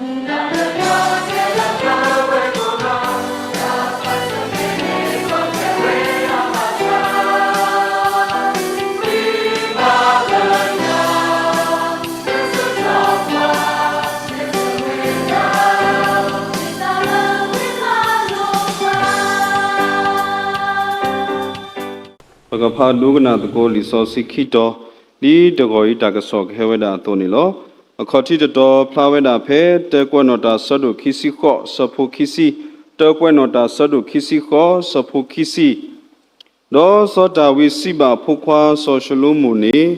ပကဖးဒိကနၣ်သကိးလံာ်စီဆှံခံတီၤ, ဒ်တဂီၤအံၤတၢ်ကစီၣ်ကဟဲဝဲဒၣ်အသိးန့ၣ်လီၤ. အခီၣ်ထံးတတီၤ ဖျါဝဲဒၣ်ဖဲ တၢကွဲးနီၣ်တၢ်ဆၢဒိၣ်ခံဆံဃိး ဆၢဖိခံဆံ, တၢကွဲးနီၣ်တၢ်ဆၢဒိၣ်ခံဆံဃိး ဆၢဖိခံဆံ ဒီးစီၤဒၤဝံးစံးဘၣ်အဖိခွါစီၤၡလိၤမိၣ်န့ၣ်,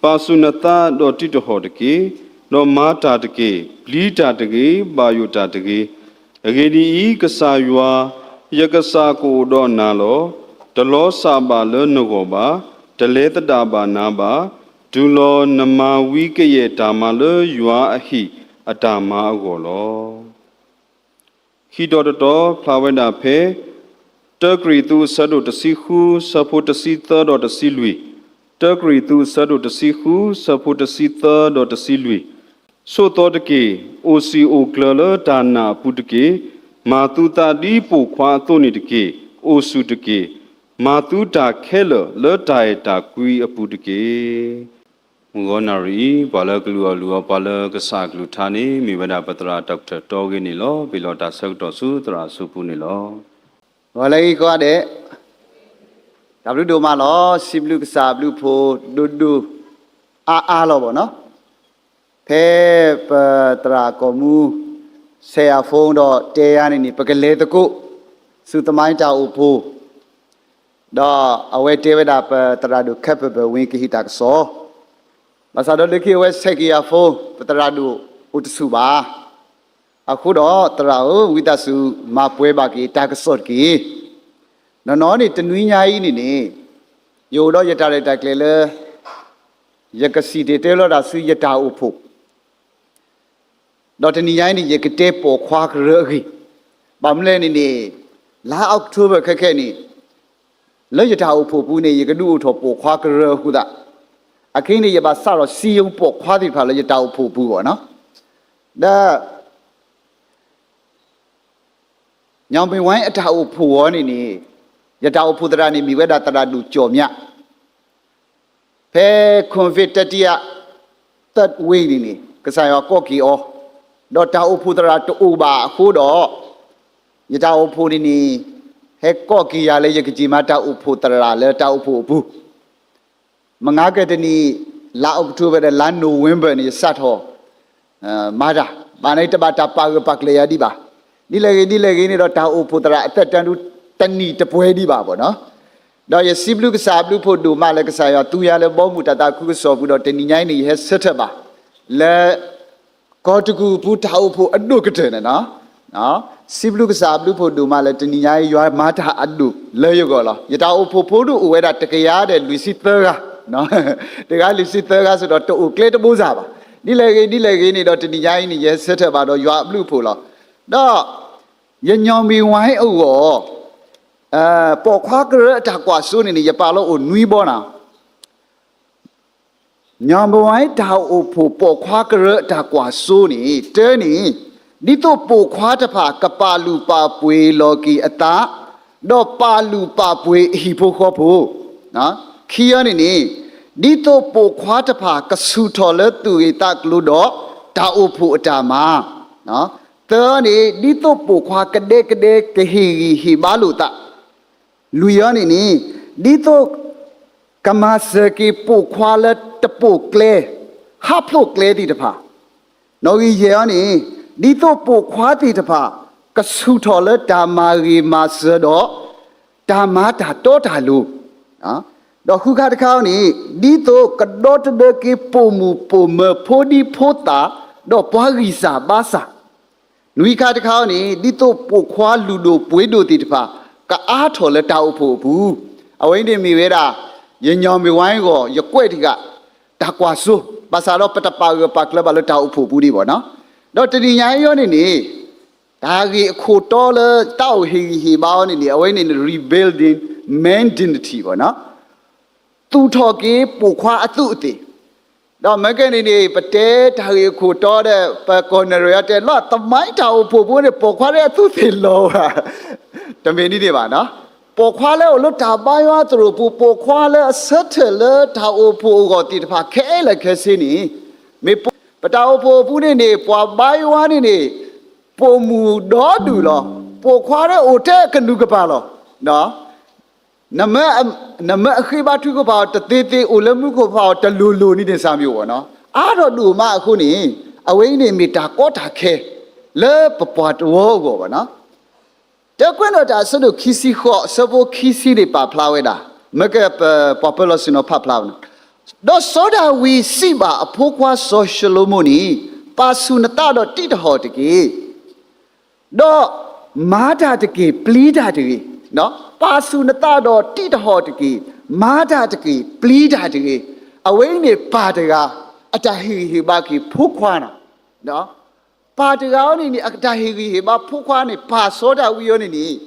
ပာ်ဆူၣ်နသးဒီးတုၤတဟီၣ်တက့ၢ်, ဒီးမၤတၢ်တက့ၢ်, ပျံၤတၢ်တဂ့ၤ, ဘၣ်ယိၣ်တၢ်တဂ့ၤ. အဂ့ၢ်ဒ်အံၤ, ကစၢ်ယွၤ, ယကစၢ်ကအိၣ်ဒီးနၤလီၤ. တလီၤစၢ်ဘၣ်လၢနဂီၢ်ဘၣ်, တလဲၤသဒၣ်ဘၣ်နၤဘၣ်. တုၤလီၤနမၤဝံကယဲၢ်တၢ်မၤလၢယွၤအဟံၣ်အတၢ်မၤအဂီၢ်လီၤ. ခံတီၤတတီၤ ဖျါဝဲဒၣ်ဖဲ တၢကရံၣ်သူးအဆၢဒိၣ်တဆံဃု ဆၢဖိတဆံသၢဒီးတဆံလွံၢ်, တၢကရံၣ်သူးအဆၢဒိၣ်တဆံဃု ဆၢဖိတဆံသၢဒီးတဆံလွံၢ်, ဆိးသီတက့ၢ်, အိၣ်စံၣ်အိၣ်ကျၢၤလၢတၢ်နာ်အပူၤတက့ၢ်, မၤသုသးဒ်ပိာ်ခွါအသိးန့ၣ်တက့ၢ်, အိၣ်ဆူၣ်တက့ၢ်, မၤသုတၢ်ခဲလၢာ်လၢတၢ်အဲၣ်တၢ်ကွံအပူၤတက့ၢ်. မုၢ်ဂီၤနၣ်ရံၣ်အံၤ ပှၤလၢကလုၢ်အီၣ်လုၢ်အီပှၤလၢကစၢ်အကလုၢ်ကထါန့ၣ် မ့ၢ်ဝဲဒၣ်ပသရၣ်ဒီကထၢၣ်တီဂ့ၤန့ၣ်လီၤ. ပ့ၤလီၤတၢ်ဆၢကတီၢ်ဆူသရၣ်အစုပူၤန့ၣ်လီၤ. ဂီၤလၢအဂ့ၤကိးဂၤဒဲး, တၢ်ဘျုးဒိၣ်မးလီၤ. စံးဘျုးကစၢ်ဘျုးဖိဒိၣ်ဒိၣ်အါအါလီၤဘၣ်နီၤ. ဖဲပသရၣ်ကီၢ်မူ ဆဲးယၤဖိဒီးတဲယၤန့ၣ်န့ၣ် ပကလဲၤသကိး ဆူသမိုင်းတၢ်အိၣ်ဖှိၣ် ဒီးအဝဲတဲဝဲဒၣ်ပသရၣ်ဒိၣ်ခဲပၢၢ်ပၢၢ်ဝံၤကဟ့ၣ်တၢ်ကစီၣ်, ဘၣ်ဆၣ်ဒီးလၢခံအဝဲဆဲးက့ၤယၤဖိ ပသရၣ်ဒိၣ်အိၣ်တဆူၣ်ဘၣ်. အဃိဒီးသရၣ်ဧၢ, ဝံသးစူၤမၤပှဲၤဘၣ်က့ၤတၢ်ကစီၣ်တက့ၢ်. နီၢ်နီၢ်န့ၣ် တနွံညါအံၤန့ၣ်န့ၣ် ယအိၣ်ဒီးယတၢ်ရဲၣ်တၢ်ကျဲၤလၢ ယကစံၣ်တဲၤတဲလီၤတၢ်ဆူယတၢ်အိၣ်ဖှိၣ် ဒီးတနံၤညါအံၤန့ၣ် ယကတဲပိာ်ခွါကရၢအဂ့ၢ်, ဘၣ်မနုၤလဲၣ်န့ၣ်န့ၣ် လါ October ခဲခဲအံၤန့ၣ် လၢယတၢ်အိၣ်ဖှိၣ်ပူၤန့ၣ် ယကဒုးအိၣ်ထီၣ်ပိာ်ခွါကရၢအဃိသတး, အခဲအံၤန့ၣ် ယဘၣ်စးထီၣ်စံယိပိာ်ခွါသ့ၣ်တဖၣ်လၢယတၢ်အိၣ်ဖှိၣ်ပူၤအဂီၢ်နီၤ. ဒီး ညီမ့ၢ်ဝဲအတၢ်အိၣ်ဖှိၣ်အီၤန့ၣ်န့ၣ် ယတၢ်အိၣ်ဖှိၣ်သရၣ်န့ၣ် မ့ၢ်ဝဲဒၣ်သရၣ်ဒိၣ်ကၠီၣ်မၠး ဖဲ COVID တတိယ third wave န့ၣ်န့ၣ် ကစၢ်ယွၤကိးက့ၤအီၤ, ဒီးတၢ်အိၣ်ဖှိၣ်သရၣ်တအိၣ်ဘၣ်အဃိဒီး ယတၢ်အိၣ်ဖှိၣ်န့ၣ်န့ၣ် ဟဲကိးက့ၤယၤလၢယကက့ၤမၤတၢ်အိၣ်ဖှိၣ်သရၣ်လၢတၢ်အိၣ်ဖှိၣ်အပူၤ မငါကတနံၤ လါ October ဒီးလါ November န့ၣ် ယစးထီၣ် မၤတၢ်, ဘၣ်န့ၣ်တဘၣ်တၢ်ပာ်ဂၢၢ်ပာ်ကျၢၤယၤဒံးဘၣ်. ဒ်လဲၣ်ဂ့ၤဒ်လဲၣ်ဂ့ၤန့ၣ်ဒီး တၢ်အိၣ်ဖှိၣ်သရၣ်အသက်တမ်းဒု တနံၣ်တပှဲၤဒံးဘၣ်ဘၣ်နီၤ. ဒီးယစံးဘျုးကစၢ်အဘျုးအဖှိၣ်ဒိၣ်မးလၢကစၢ်ယွၤသူယၤလၢဘီမုၢ်တၢ်သးခုကစီၣ်ပူၤဒီး တနံၤညါအံၤန့ၣ် ယဟဲဆၢထၢၣ်ဘၣ် လၢ ကီၢ်တကူၣ်အပူၤတၢ်အိၣ်ဖှိၣ်အဒိၣ်ကတၢၢ်န့ၣ်နီၤ. စံးဘျုးကစၢ်အဘျုးအဖှိၣ်ဒိၣ်မးလၢတနံၤညါအံၤ ယွၤမၤတၢ်အဒိၣ်လၢယဂီၢ်လီၤ. ယတၢ်အိၣ်ဖှိၣ်ဖိဒိၣ်အိၣ်ဝဲဒၣ်တကယၤဒီးလွံၢ်ဆံသၢဂၤ, တဂၤလွံၢ်ဆံသၢဂၤစ့ၢ်ဒီး တအိၣ်ကျဲတဘိစၢ်ဘၣ်. ဒ်လဲၣ်ဂ့ၤဒ်လဲၣ်ဂ့ၤန့ၣ်ဒီး တနံၤညါအံၤန့ၣ် ယဟဲဆၢထၢၣ်ဘၣ်ဒီးယွၤအဘျုးအဖှိၣ်လီၤ. ဒီး ယညီမ့ၢ်ဝဲအဂီၢ် ပိာ်ခွါကရၢအတၢ်ကွၢ်စိန့ၣ်န့ၣ် ယပာ်လီၤအိၣ်နွံဘီနီၤ. ညီမ့ၢ်ဝဲတၢ်အိၣ်ဖှိၣ်ပိာ်ခွါကရၢအတၢ်ကွၢ်စိန့ၣ် တၢန့ၣ် ဒ်သိးပိာ်ခွါတဖၣ်ကပာ်လုၢ်ပာ်ပှ့ၤလီၤက့ၤအသး ဒီးပာ်လုၢ်ပာ်ပှ့ၤအဟံၣ်ဖိဃီဖိ, ခံအီၤန့ၣ်န့ၣ် ဒ်သိးပိာ်ခွါတဖၣ်ကဆူၣ်ထီၣ်လၢသူၣ်ဂ့ၢ်သးကျိၤဒီးတၢ်အိၣ်ဖှိၣ်အတၢ်မၤ သၢအီၤန့ၣ် ဒ်သိးပိာ်ခွါကဒဲကဒဲကဟ့ၣ်ဂံၢ်ဟ့ၣ်ဘါလိာ်သး, လွံၢ်အီၤန့ၣ်န့ၣ် ဒ်သိးကမၤစၢၤက့ၤပိာ်ခွါလၢတပိာ်ကျဲ ဟးဖျိးကျဲသ့ၣ်တဖၣ်, နီၣ်ဂံၢ်ယဲၢ်အီၤန့ၣ် ဒ်သိးပိာ်ခွါသ့ၣ်တဖၣ် ကဆူၣ်ထီၣ်လၢတၢ်မၤဂ့ၤမၤစၢၤဒီး တၢ်မၤတၢ်တီတၢ်လိၤ, ဒီးဃုခါတခါအီၤန့ၣ် ဒ်သိးကဒီသဒၢက့ၤပိာ်မုၣ်ပိာ်မၢၤဖိဒံဖိသၣ် ဒီးပှၤဂံၢ်စၢ်ဘါစၢ် နွံခါတခါအီၤန့ၣ် ဒ်သိးပိာ်ခွါလုၢ်ဒိၣ်ပှ့ၤဒိၣ်သ့ၣ်တဖၣ် ကအါထီၣ်လၢတၢ်အိၣ်ဖှိၣ်အပူၤ, အဝဲအံၤန့ၣ်မ့ၢ်ဝဲဒၣ် ယညီမ့ၢ်ဝဲအဂီၢ် ယကွဲးတဂၤ တၢ်ကွၢ်စိ, ဘၣ်ဆၣ်ဒီးပတပာ်ဂၢၢ်ပာ်ကျၢၤဘၣ်လၢတၢ်အိၣ်ဖှိၣ်ပူၤဒံးဘၣ်နီၤ, ဒီးတနံၤညါအံၤအီၤန့ၣ်န့ၣ် တၢ်ဂ့ၢ်အခိၣ်တီလၢတၢ်အိၣ်ဟ့ၣ်ဂံၢ်ဟ့ၣ်ဘါအီၤန့ၣ်န့ၣ် အဝဲန့ၣ် rebuilding man dignity ဘၣ်နီၤ, သူၣ်ထီၣ်က့ၤပိာ်ခွါအသူးအသ့ၣ် ဒီးမ့ၢ်ကဲန့ၣ်န့ၣ် ပတဲတၢ်ဂ့ၢ်အခိၣ်တီဒီး ပကီၢ်နရံၣ်အတဲလီၤ သမိုင်းတၢ်အိၣ်ဖှိၣ်ဖိန့ၣ် ပိာ်ခွါလၢအသူၣ်သ့ၣ်လီၤဘၣ် တမ့ၢ်ဒ်န့ၣ်ဘၣ်နီၤ. ပိာ်ခွါလၢအအိၣ်လၢတၢ်ဘါယွၤသရိာ်ပူၤ ပိာ်ခွါလၢအဆၢထၢၣ်လၢတၢ်အိၣ်ဖှိၣ်အဂီၢ်သ့ၣ်တဖၣ်ခဲလၢာ်ခဲဆ့န့ၣ် မ့ၢ်ပိာ် ပတၢ်အိၣ်ဖှိၣ်အပူၤန့ၣ်န့ၣ် ပှၤဘါယွၤန့ၣ်န့ၣ် ပိာ်မုၣ်ဒီဒူၣ်လီၤ. ပိာ်ခွါလၢအိၣ်ထဲအကနူၤကပၤလီၤ. နမၢ နမၢအဃ့ဘါထုကဖၣ်အီၤတသ့သ့ အိၣ်လၢမူခိၣ်ဖးအီၤတလိၤလိၤန့ၣ်န့ၣ် စၢ်မံၤအိၣ်ဘၣ်နီၤ. အါထီၣ်ဒိၣ်မးအဃိန့ၣ် အဝဲအံၤန့ၣ်မ့ၢ်တၢ်ကီတၢ်ခဲ လၢပပှၤတဝၢအဂီၢ်ဘၣ်နီၤ. တၢကွဲးနီၣ်တၢ်အဆၢဒိၣ်ခံဆံဃိး အဆၢဖိခံဆံန့ၣ်ပာ်ဖျါဝဲဒၣ် မ့ၢ်ကဲပ ပှၤပၢလီၤဆ့ၣ်နီၤဖးဖျါဝဲနီၤ. ဒီးစီၤဒၤဝံးစံးဘၣ်အဖိခွါစီၤၡလိၤမိၣ်န့ၣ်, ပာ်ဆူၣ်နသးဒီးတံးတဟီၣ်တက့ၢ်. ဒီးမၤတၢ်တက့ၢ်, ပျံၤတၢ်တဂ့ၤ. ပာ်ဆူၣ်နသးဒီးတံးတဟီၣ်တက့ၢ်, မၤတၢ်တက့ၢ်, ပျံၤတၢ်တဂ့ၤ. အဝဲအံၤန့ၣ်ပၢ်တဂၤ အတၢ်ဟ့ၣ်ဂံၢ်ဟ့ၣ်ဘါက့ၤဖိခွါနီၤ. ပၢ်တဂၤအံၤန့ၣ်န့ၣ် အတၢ်ဟ့ၣ်ဂံၢ်ဟ့ၣ်ဘါဖိခွါန့ၣ် ပၢ်စီၤဒၤဝံးအံၤန့ၣ်န့ၣ်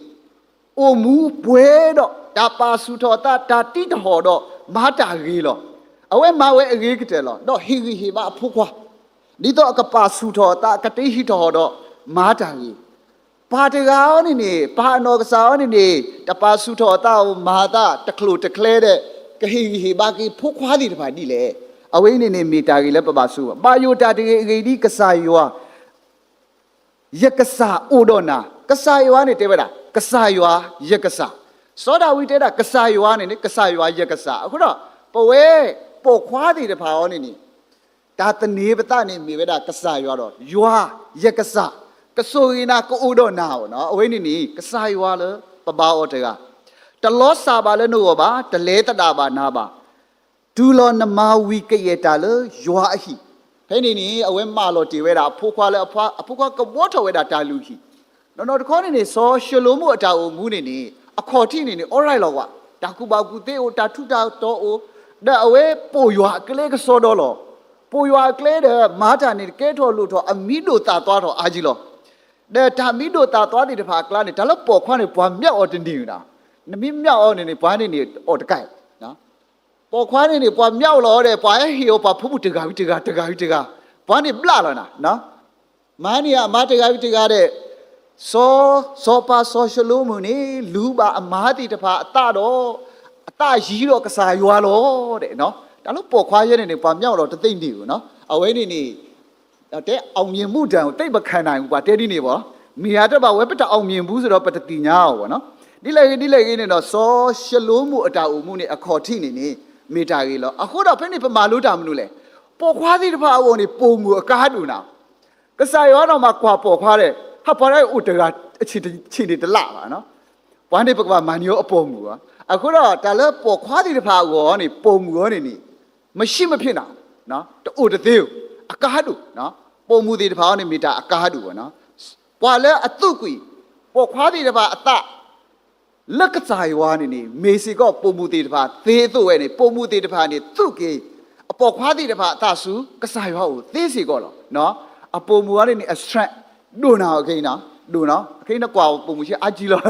အိၣ်မူပှဲၤဒီးတၢ်ပာ်ဆူၣ်ထီၣ်အသး တၢ်တံးတဟီၣ်ဒီးမၤတၢ်ဂ့ၤလီၤ. အဝဲမၤဝဲအဂ့ၤကတၢၢ်လီၤ. ဒီးဟ့ၣ်ဂံၢ်ဟ့ၣ်ဘါအဖိခွါ ဒ်သိးအကပာ်ဆူၣ်ထီၣ်အသး ကတံးဟံးထီၣ်ဟီၣ်ဒီးမၤတၢ်ဂ့ၤ. ပၢ်တဂၤအံၤန့ၣ်န့ၣ် ပၢ်အနီၢ်ကစၢ်အံၤန့ၣ်န့ၣ် တပာ်ဆူၣ်ထီၣ်အသးဧိၤ မၤအသးတချုးတချုးဒီး ကဟ့ၣ်ဂံၢ်ဟ့ၣ်ဘါက့ၤဖိခွါသ့ၣ်တဖၣ်ဒ်လဲၣ်. အဝဲအံၤန့ၣ်န့ၣ် မ့ၢ်တၢ်ဂ့ၤလၢပဘၣ်ဆိ ဘၣ်ယိၣ်တၢ်တဂ့ၤ အဂ့ၢ်ဒ်ကစၢ်ယွၤ ယကစၢ်အိၣ်ဒီးနၤ. ကစၢ်ယွၤန့ၣ်တဲဝဲဒၣ် ကစၢ်ယွၤ ယကစၢ်. စီၤဒၤဝံးတဲဒၣ် ကစၢ်ယွၤန့ၣ်န့ၣ် ကစၢ်ယွၤ ယကစၢ်. အဃိဒီး ပဝဲပိာ်ခွါသ့ၣ်တဖၣ်အံၤန့ၣ်န့ၣ် တၢ်သန့ၤပသးန့ၣ်မ့ၢ်ဝဲဒၣ် ကစၢ်ယွၤဒီး ယွၤ ယကစၢ်. ကဆိၣ်ဂ့ၤနၤ ကအိၣ်ဒီးနၤအီၤနီၤ. အဝဲန့ၣ်န့ၣ် ကစၢ်ယွၤလၢပဘါအီၤတဂၤ တလီၤစၢ်ဘၣ်လၢနဂီၢ်ဘၣ်, တလဲၤသဒၣ်ဘၣ်နၤဘၣ်. တုၤလီၤနမၤဝံၤကယဲၢ်တၢ်လၢယွၤအဟံၣ်. ဖဲန့ၣ်န့ၣ် အဝဲမၢလီၤတ့ၢ်ဝဲဒၣ်အဖိခွါလၢအဖိခွါကဘှီထီၣ်ဝဲဒၣ်တၢ်လုၢ်ဟံၣ်. နီၢ်နီၢ်တခီန့ၣ်န့ၣ် စီၤၡလိၤမိၣ်အတၢ်အိၣ်မူန့ၣ်န့ၣ် အခီၣ်ထံးန့ၣ်န့ၣ် အီရၢၢ်လီၤကွၢ်, တၢ်ကူၣ်ဘၣ်ကူၣ်သ့အိၣ်, တၢ်ထူးတၢ်တီၤအိၣ်, ဒီးအဝဲပိာ်ယွၤအကျဲကစီဒီလီၤ. ပိာ်ယွၤအကျဲဒီး မၤတၢ်န့ၣ် ကဲထီၣ်လိၣ်ထီၣ် အမံၤဒိၣ်သၣ်သွါထီၣ်အါကံလီၤ. ဒီးတၢ်မံၤဒိၣ်သၣ်သွါသ့ၣ်တဖၣ်အကျါန့ၣ် တၢ်လၢပိာ်ခွါန့ၣ် ပှၤမၠးအီၤတန့ၢ်ဝဲဒၣ်. နမ့ၢ်မၠးအီၤန့ၣ်န့ၣ် ပှၤန့ၣ်န့ၣ် အီၣ်တကဲ. ပိာ်ခွါန့ၣ်န့ၣ် ပှၤမၠးအီၤလီၤဒီး ပှၤဟဲဟ့ၣ်အီၤပှၤဖိမုၣ်တဂၤဝံၤတဂၤ တဂၤဝံၤတဂၤ, ပှၤန့ၣ်ဘျးလီၤနၤ. မၤန့ၢ်အမါတဂၤဝံၤတဂၤဒီး စီၤ စီၤပၤစီၤၡလိၤမိၣ်န့ၣ် လူၤဘၣ်အမါသ့ၣ်တဖၣ်အသးဒီး အသးယံၤဒီးကစၢ်ယွၤလီၤဒီး တၢ်လၢပိာ်ခွါယဲန့ၣ်န့ၣ် ပှၤမၠးအီၤလီၤတသ့န့ၢ်ဧိၤနီၤ. အဝဲန့ၣ်န့ၣ် တဲ အောင်မြင်မှုတန်ကို သိပ်မခံနိုင်ဘူး ပှၤတဲဒ်န့ၣ်ဘၣ်. မ့ၢ်အတဘၣ်ဝဲ ပတ အောင်မြင်ဘူးဆိုတော့ ပတသ့ၣ်ညါအီၤဘၣ်နီၤ. ဒ်လဲၣ်ဂ့ၤ ဒ်လဲၣ်ဂ့ၤန့ၣ်ဒီး စီၤၡလိၤမိၣ်အတၢ်အိၣ်မူန့ၣ် အခီၣ်ထံးန့ၣ်န့ၣ် မ့ၢ်တၢ်ဂ့ၤလီၤ. အဃိဒီးဖဲန့ၣ် ပမၤလိတၢ်မနုၤလဲၣ်. ပိာ်ခွါသ့ၣ်တဖၣ်အဂီၢ်န့ၣ် ပိာ်မုၣ်အကါဒိၣ်နၤ. ကစၢ်ယွၤနီၢ်မၤကွၢ်ပိာ်ခွါဒီး ဟးပှၤဒၣ်အိၣ်တဂၤ ဆံးတလးဘၣ်နီၤ. ပှၤန့ၣ်ပကဘၣ်မၤန့ၢ်အီၤအပိာ်မုၣ်ဘၣ်. အဃိဒီးတၢ်လၢပိာ်ခွါသ့ၣ်တဖၣ်အဂီၢ်န့ၣ် ပိာ်မုၣ်အီၤန့ၣ်န့ၣ် မရှိမဖြစ်နၤ, တအိၣ်တသ့ဧိၤ, အကါဒိၣ်, ပိာ်မုၣ်သ့ၣ်တဖၣ်အီၤန့ၣ် မ့ၢ်တၢ်အကါဒိၣ်ဘၣ်နီၤ. ပှၤလၢအသူၣ်ကွံာ် ပိာ်ခွါသ့ၣ်တဖၣ်အသး လၢကစၢ်ယွၤန့ၣ်န့ၣ် မ့ၢ်စ့ၢ်ကီးပိာ်မုၣ်သ့ၣ်တဖၣ်သ့အသိးဝဲန့ၣ် ပိာ်မုၣ်သ့ၣ်တဖၣ်န့ၣ် သူၣ်က့ၤ အပိာ်ခွါသ့ၣ်တဖၣ်အသးဆူ ကစၢ်ယွၤအိၣ်သ့စ့ၢ်ကီးလီၤ. အပိာ်မုၣ်အီၤန့ၣ်န့ၣ် အ strength ဒိၣ်နၤ အခဲအံၤနီၤ, ဒိၣ်နီၤ, အခဲအံၤနကွၢ်ပိာ်မုၣ်ဆ့အါကံလီၤ,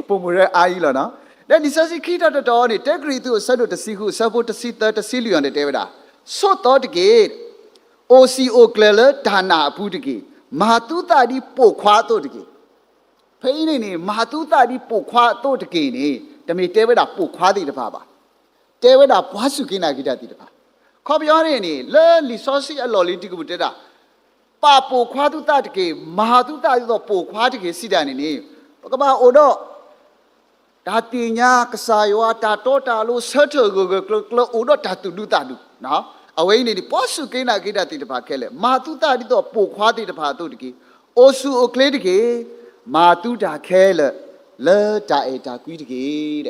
ပိာ်မုၣ်ရဲအါအံၤလီၤနီၤ. ဒီးလံာ်စီဆှံခံထီၣ်တတီၤန့ၣ် တၢကရံၣ်သူးအဆၢဒိၣ်တဆံဃု အဆၢဖိတဆံသၢ တဆံလွံၢ်အံၤန့ၣ်တဲဝဲဒၣ်, ဆိးသီတက့ၢ်, အိၣ်စံာ်အိၣ်ကျၢၤလၢတၢ်နာ်အပူၤတက့ၢ်, မၤသုသးဒ်ပိာ်ခွါအသိးတက့ၢ်. ဖဲအံၤန့ၣ်န့ၣ် မၤသုသးဒ်ပိာ်ခွါအသိးတက့ၢ်န့ၣ် တမ့ၢ်တဲဝဲဒၣ်ပိာ်ခွါသ့ၣ်တဖၣ်ဘၣ်. တဲဝဲဒၣ်ပှၤစူၢ်က့ၤနာ်က့ၤတၢ်သ့ၣ်တဖၣ်. ခီပညီန့ၣ်န့ၣ် လၢလံာ်စီဆှံအလီၢ်လံၤတံၤသကိးတဲဒၣ်, ပာ်ပိာ်ခွါသုသးတက့ၢ်, မၤသုသးဒ်သိးပိာ်ခွါတက့ၢ် စံးတၢ်န့ၣ်န့ၣ် ပကဘၣ်အိၣ်ဒီး တၢ်သ့ၣ်ညါကစၢ်ယွၤ တၢ်တီတၢ်လိၤ ဆၢထၢၣ်ဂၢၢ်ဂၢၢ်ကျၢၤကျၢၤ အိၣ်ဒီးတၢ်သူၣ်ဒူသးဒူ. အဝဲအံၤန့ၣ်န့ၣ် ပှၤစူၢ်က့ၤနာ်က့ၤတၢ်သ့ၣ်တဖၣ်ခဲလၢာ် မၤသုသးဒ်သိးပိာ်ခွါသ့ၣ်တဖၣ်အသိးတက့ၢ်. အိၣ်ဆူၣ်အိၣ်ချ့တက့ၢ်. မၤသုတၢ်ခဲလၢာ် လၢတၢ်အဲၣ်တၢ်ကွံတက့ၢ်.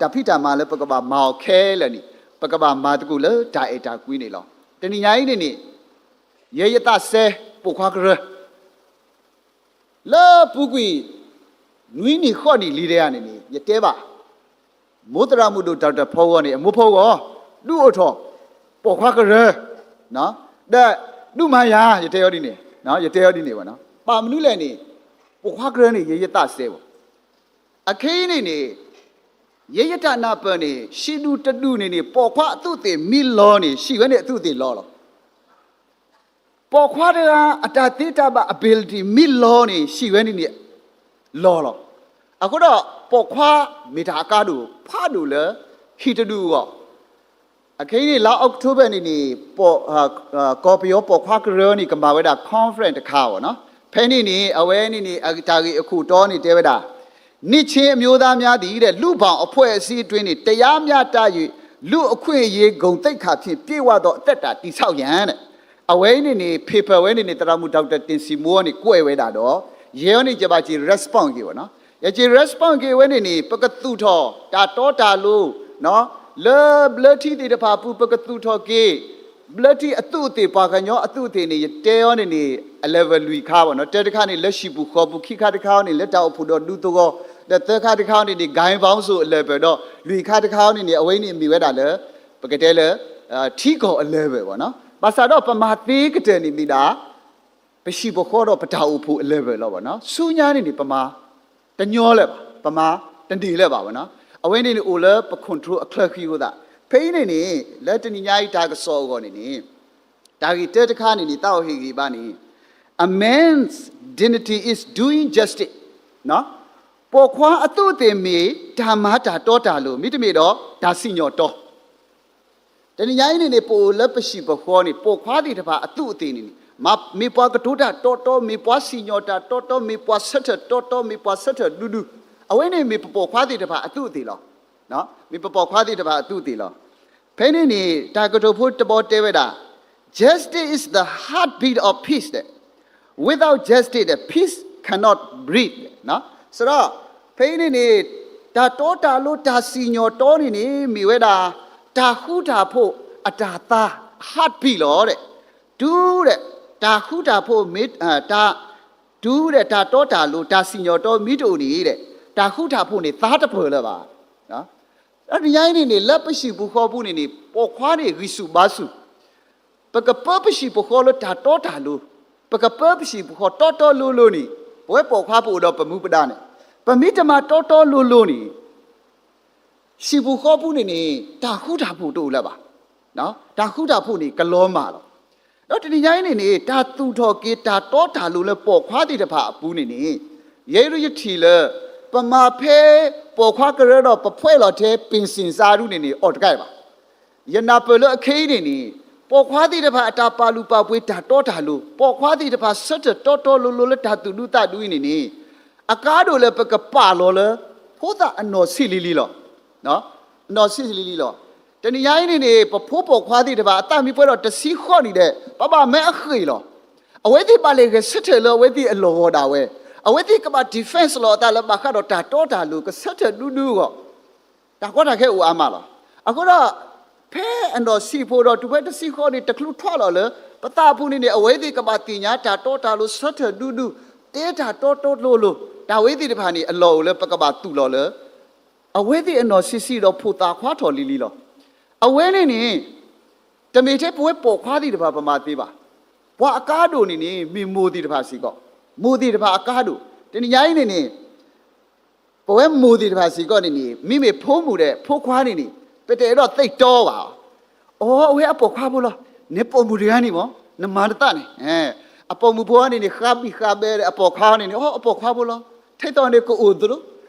တၢ်ဖံးတၢ်မၤလၢပကဘၣ်မၤအီၤခဲလၢာ်န့ၣ် ပကဘၣ်မၤသကိးလၢတၢ်အဲၣ်တၢ်ကွံန့ၣ်လီၤ. တနံၤညါအံၤန့ၣ်န့ၣ် ယဲယသးစဲ ပိာ်ခွါကရၢ လၢပူၤကွံာ် နွံနံၣ်ဃိးနံၣ်လံတယၤန့ၣ်န့ၣ် ယတဲဘၣ် မိၢ်သရၣ်မုၣ်ဒိၣ် တၢ်တဖီဂီၢ်န့ၣ် အမိၢ်ဖီဂီၢ် ဒုးအိၣ်ထီၣ် ပိာ်ခွါကရၢ ဒီးဒုးမၤယၤ ယတဲအီၤဒ်န့ၣ်, ယတဲအီၤဒ်န့ၣ်ဘၣ်နီၤ. ဘၣ်မနုၤလဲၣ်န့ၣ် ပိာ်ခွါကရၢန့ၣ် ယဲယသးစဲဘၣ်. အခဲအံၤန့ၣ်န့ၣ် ယဲယတၢ်နၢ်ပၢၢ်န့ၣ် ဟံၣ်ဒူၣ်တဒူၣ်န့ၣ်န့ၣ် ပိာ်ခွါအသူးအသ့ၣ်မ့ၢ်လီၤန့ၣ် ဟံၣ်ဝဲန့ၣ်အသူးအသ့ၣ်လီၤလီၤ. ပိာ်ခွါတဂၤအတၢ်သ့တၢ်ဘၣ် ability မ့ၢ်လီၤန့ၣ် ဟံၣ်ဝဲန့ၣ်န့ၣ် လီၤလီၤ. အဃိဒီး ပိာ်ခွါမ့ၢ်တၢ်အကါဒိၣ်ဖးဒိၣ်လၢ ဟံၣ်တဒူၣ်အဂီၢ် အခဲအံၤန့ၣ် လါ October န့ၣ်န့ၣ် ကီၢ်ပယီၤပိာ်ခွါကရၢန့ၣ် ကမၤဝဲဒၣ် conference တခါအီၤနီၤ. ဖဲန့ၣ်န့ၣ် အဝဲန့ၣ်န့ၣ် အတၢ်ဂ့ၢ်အခိၣ်တီန့ၣ်တဲဝဲဒၣ် နှစ်ခြင်းအမျိုးသားများသည်တဲ့ လူ့ဘောင်အဖွဲ့အစည်းအတွင်းတွင် တရားမျှတ၍ လူ့အခွင့်အရေးဂုဏ်သိက္ခာဖြင့် ပြည့်ဝသောအသက်တာတည်ဆောက်ရန် အဝဲန့ၣ်န့ၣ် paper ဝဲန့ၣ်န့ၣ် သရၣ်မုၣ် Doctor တင်စီမိုးန့ၣ် ကွဲးဝဲဒၣ်ဒီး ယဲအံၤန့ၣ် ယဘၣ်စံး respond က့ၤဝဲနီၤ. ယစံး respond က့ၤဝဲန့ၣ်န့ၣ် ပကသူၣ်ထီၣ်တၢ်တီတၢ်လိၤ လၢဘျၢထံသ့ၣ်တဖၣ်အပူၤ ပကသူၣ်ထီၣ်က့ၤ ဘျၢထံအသူးအသ့ၣ် ပှၤကညီအသူးအသ့ၣ်န့ၣ် ယတဲအီၤန့ၣ်န့ၣ် အ level လွံၢ်ခါဘၣ်နီၤ. တၢတခါန့ၣ် လၢဟံၣ်ပူၤဃီပူၤ, ခံခါတခါအီၤန့ၣ် လၢတၢ်အိၣ်ဖှိၣ်ဒီးဒူသဝီ, ဒီးသၢခါတခါအီၤန့ၣ်န့ၣ် ဂိုဏ်းပေါင်းစုံအ level ဒီး လွံၢ်ခါတခါအီၤန့ၣ်န့ၣ် အဝဲအံၤန့ၣ်မ့ၢ်ဝဲဒၣ်လၢ ပကတဲလၢ ထံကီၢ်အ level ဘၣ်နီၤ. ဘၣ်ဆၣ်ဒီးပမၤသ့ကတၢၢ်န့ၣ်မ့ၢ်ဒၣ် ပဟံၣ်ပဃီဒီးပတၢ်အိၣ်ဖှိၣ်အ level လီၤဘၣ်နီၤ. ဆူညါန့ၣ်န့ၣ် ပမၤတညီလၢၤဘၣ်, ပမၤတန့ၢ်လၢၤဘၣ်ဘၣ်နီၤ. အဝဲန့ၣ်န့ၣ်အိၣ်လၢပ control အချၢဃံအဃိသတး. ဖဲအံၤန့ၣ်န့ၣ် လၢတနံၤညါအံၤတၢ်ကစီၣ်အဂီၢ်န့ၣ်န့ၣ် တၢ်ဂ့ၢ်တၢတခါန့ၣ်န့ၣ် သးအိၣ်ဟ့ၣ်ဂံၢ်ဘါန့ၣ် A man's dignity is doing justice. ပိာ်ခွါအသူးအသ့ၣ်မ့ၢ်တၢ်မၤတၢ်တီတၢ်လိၤ မ့တမ့ၢ်ဒီးတၢ်စံၣ်ညီၣ်တီ တနံၤညါအံၤန့ၣ်န့ၣ် ပအိၣ်လၢပဟံၣ်ပဃီန့ၣ် ပိာ်ခွါသ့ၣ်တဖၣ်အသူးအသ့ၣ်န့ၣ်န့ၣ် မ့ၢ်ပှၤကတိၤတၢ်တီတီ, မ့ၢ်ပှၤစံၣ်ညီၣ်တၢ်တီတီ, မ့ၢ်ပှၤဆၢထၢၣ်တီတီ, မ့ၢ်ပှၤဆၢထၢၣ်ဒူဒူ, အဝဲန့ၣ်မ့ၢ်ပပိာ်ခွါသ့ၣ်တဖၣ်အသူးအသ့ၣ်လီၤ. မ့ၢ်ပပိာ်ခွါသ့ၣ်တဖၣ်အသူးအသ့ၣ်လီၤ. ဖဲန့ၣ်န့ၣ် တၢ်ကတိၤဖိတဘီတဲဝဲဒၣ် Justice is the heartbeat of peace ဒီး Without justice ဒီး peace cannot breathe ဒီး စံးဒီး ဖဲအံၤန့ၣ်န့ၣ် တၢ်တီတၢ်လိၤတၢ်စံၣ်ညီၣ်တီန့ၣ်န့ၣ် မ့ၢ်ဝဲဒၣ် တၢ်ဃူတၢ်ဖိးအတၢ်သါ heartbeat လီၤဒီး တုၤဒီး တၢ်ဃူတၢ်ဖိးမ့ၢ် တၢ် တုၤဒီးတၢ်တီတၢ်လိၤ တၢ်စံၣ်ညီၣ်တီမ့ၢ်တအိၣ်န့ၣ်ဒီး တၢ်ဃူတၢ်ဖိးန့ၣ် သါတပၢၢ်လၢၤဘၣ်. တနံၤညါအံၤန့ၣ်န့ၣ် လၢပဟံၣ်ပူၤဃီပူၤန့ၣ်န့ၣ် ပိာ်ခွါန့ၣ်ဂံၢ်ဆူၣ်ဘါဆူၣ်, ပကပၢပဟံၣ်ပဃီလၢတၢ်တီတၢ်လိၤ, ပကပၢပဟံၣ်ပဃီတီတီလိၤလိၤန့ၣ် ပဝဲပိာ်ခွါပအိၣ်ဒီးပမူပဒါန့ၣ် ပမ့ၢ်တမၤတီတီလိၤလိၤန့ၣ် ဟံၣ်ပူၤဃီပူၤန့ၣ်န့ၣ် တၢ်ဃူတၢ်ဖိးတအိၣ်လၢၤဘၣ်. တၢ်ဃူတၢ်ဖိးန့ၣ် ကလီၤမၢ်လီၤ. ဒီးတနံၤညါအံၤန့ၣ်န့ၣ် တၢ်သူၣ်ထီၣ်က့ၤတၢ်တီတၢ်လိၤလၢပိာ်ခွါသ့ၣ်တဖၣ်အပူၤန့ၣ်န့ၣ် ယဲဒၣ်ယထံၣ်လၢ ပမၤဖဲပိာ်ခွါကရၢဒီးပဖှဲလီၤထဲ ပ့ၣ်စ့ၣ်စါဒူန့ၣ်န့ၣ် အီၣ်တကဲဘၣ်. ယနၢ်ပၢၢ်လၢအခဲအံၤန့ၣ်န့ၣ် ပိာ်ခွါသ့ၣ်တဖၣ်အတၢ်ပာ်လုၢ်ပာ်ပှ့ၤတၢ်တီတၢ်လိၤ, ပိာ်ခွါသ့ၣ်တဖၣ်ဆၢထၢၣ်တီတီလိၤလိၤလၢတၢ်သူၣ်ဒူသးဒူအံၤန့ၣ်န့ၣ် အကါဒိၣ်လၢပကပာ်လီၤလၢ ဖိသၣ်အနီၢ်ဆံးလံၤလံၤလီၤ. အနီၢ်ဆံးလံၤလံၤလီၤ. တနံၤညါအံၤန့ၣ်န့ၣ် ပဖိပိာ်ခွါသ့ၣ်တဖၣ် အသးမ့ၢ်ပှဲၤဒီးတဆံဃိးနံၣ်ဒီး ပဘၣ်မၢအဃ့ၢ်လီၤ. အဝဲသ့ၣ်ဘၣ်လဲၤဂဲၤဆၢထၢၣ်လၢအဝဲသ့ၣ်အလီၢ်ဂီၤဒၣ်ဝဲ, အဝဲသ့ၣ်ကဘၣ် defense လီၤအသးလၢဘၣ်ဃးဒီးတၢ်တီတၢ်လိၤ ကဆၢထၢၣ်ဒူဒူအဂီၢ် တၢ်ကီတၢ်ခဲအိၣ်အါမးလီၤ. အဃိဒီး ဖဲအနီၢ်ဆံးဖိဒီး တုၤဖဲတဆံဃိးနံၣ် တချုးထွဲလီၤလၢ ပသးအပူၤန့ၣ်န့ၣ် အဝဲသ့ၣ်ကဘၣ်သ့ၣ်ညါတၢ်တီတၢ်လိၤ ဆၢထၢၣ်ဒူဒူ, တဲတၢ်တီတီလိၤလိၤ, တၢ်ဝဲသ့ၣ်တဖၣ်န့ၣ် အလီၢ်အိၣ်လၢပကဘၣ်သူၣ်လီၤလၢ အဝဲသ့ၣ်အနီၢ်ဆံးဆံးဒီးဖိသၣ်ခွါထီၣ်လံၤလံၤလီၤ. အဝဲန့ၣ်န့ၣ် တမ့ၢ်ထဲပဝဲပိာ်ခွါသ့ၣ်တဖၣ်ပမၤသ့ဘၣ်. ပှၤအကါဒိၣ်န့ၣ်န့ၣ် မ့ၢ်မိၢ်သ့ၣ်တဖၣ်စ့ၢ်ကီး, မိၢ်သ့ၣ်တဖၣ်အကါဒိၣ်. တနံၤညါအံၤန့ၣ်န့ၣ် ပဝဲမိၢ်သ့ၣ်တဖၣ်စ့ၢ်ကီးန့ၣ်န့ၣ် မ့မ့ၢ်ဖိမုၣ်ဒီးဖိခွါန့ၣ်န့ၣ် ပတအဲၣ်ဒိးသ့ၣ်တီဘၣ်. အိ အဝဲအပိာ်ခွါဖိလီၤ, နပိာ်မုၣ်တဂၤန့ၣ်မ့ၢ် နမၤနသးန့ၣ်, အပိာ်မုၣ်ဖိန့ၣ်န့ၣ် ဃါဘံၣ်ဃါဘဲဒီးအပိာ်ခွါန့ၣ်န့ၣ် အိ အပိာ်ခွါဖိလီၤ, ထဲသိးန့ၣ်ကအိၣ်သလိၤ,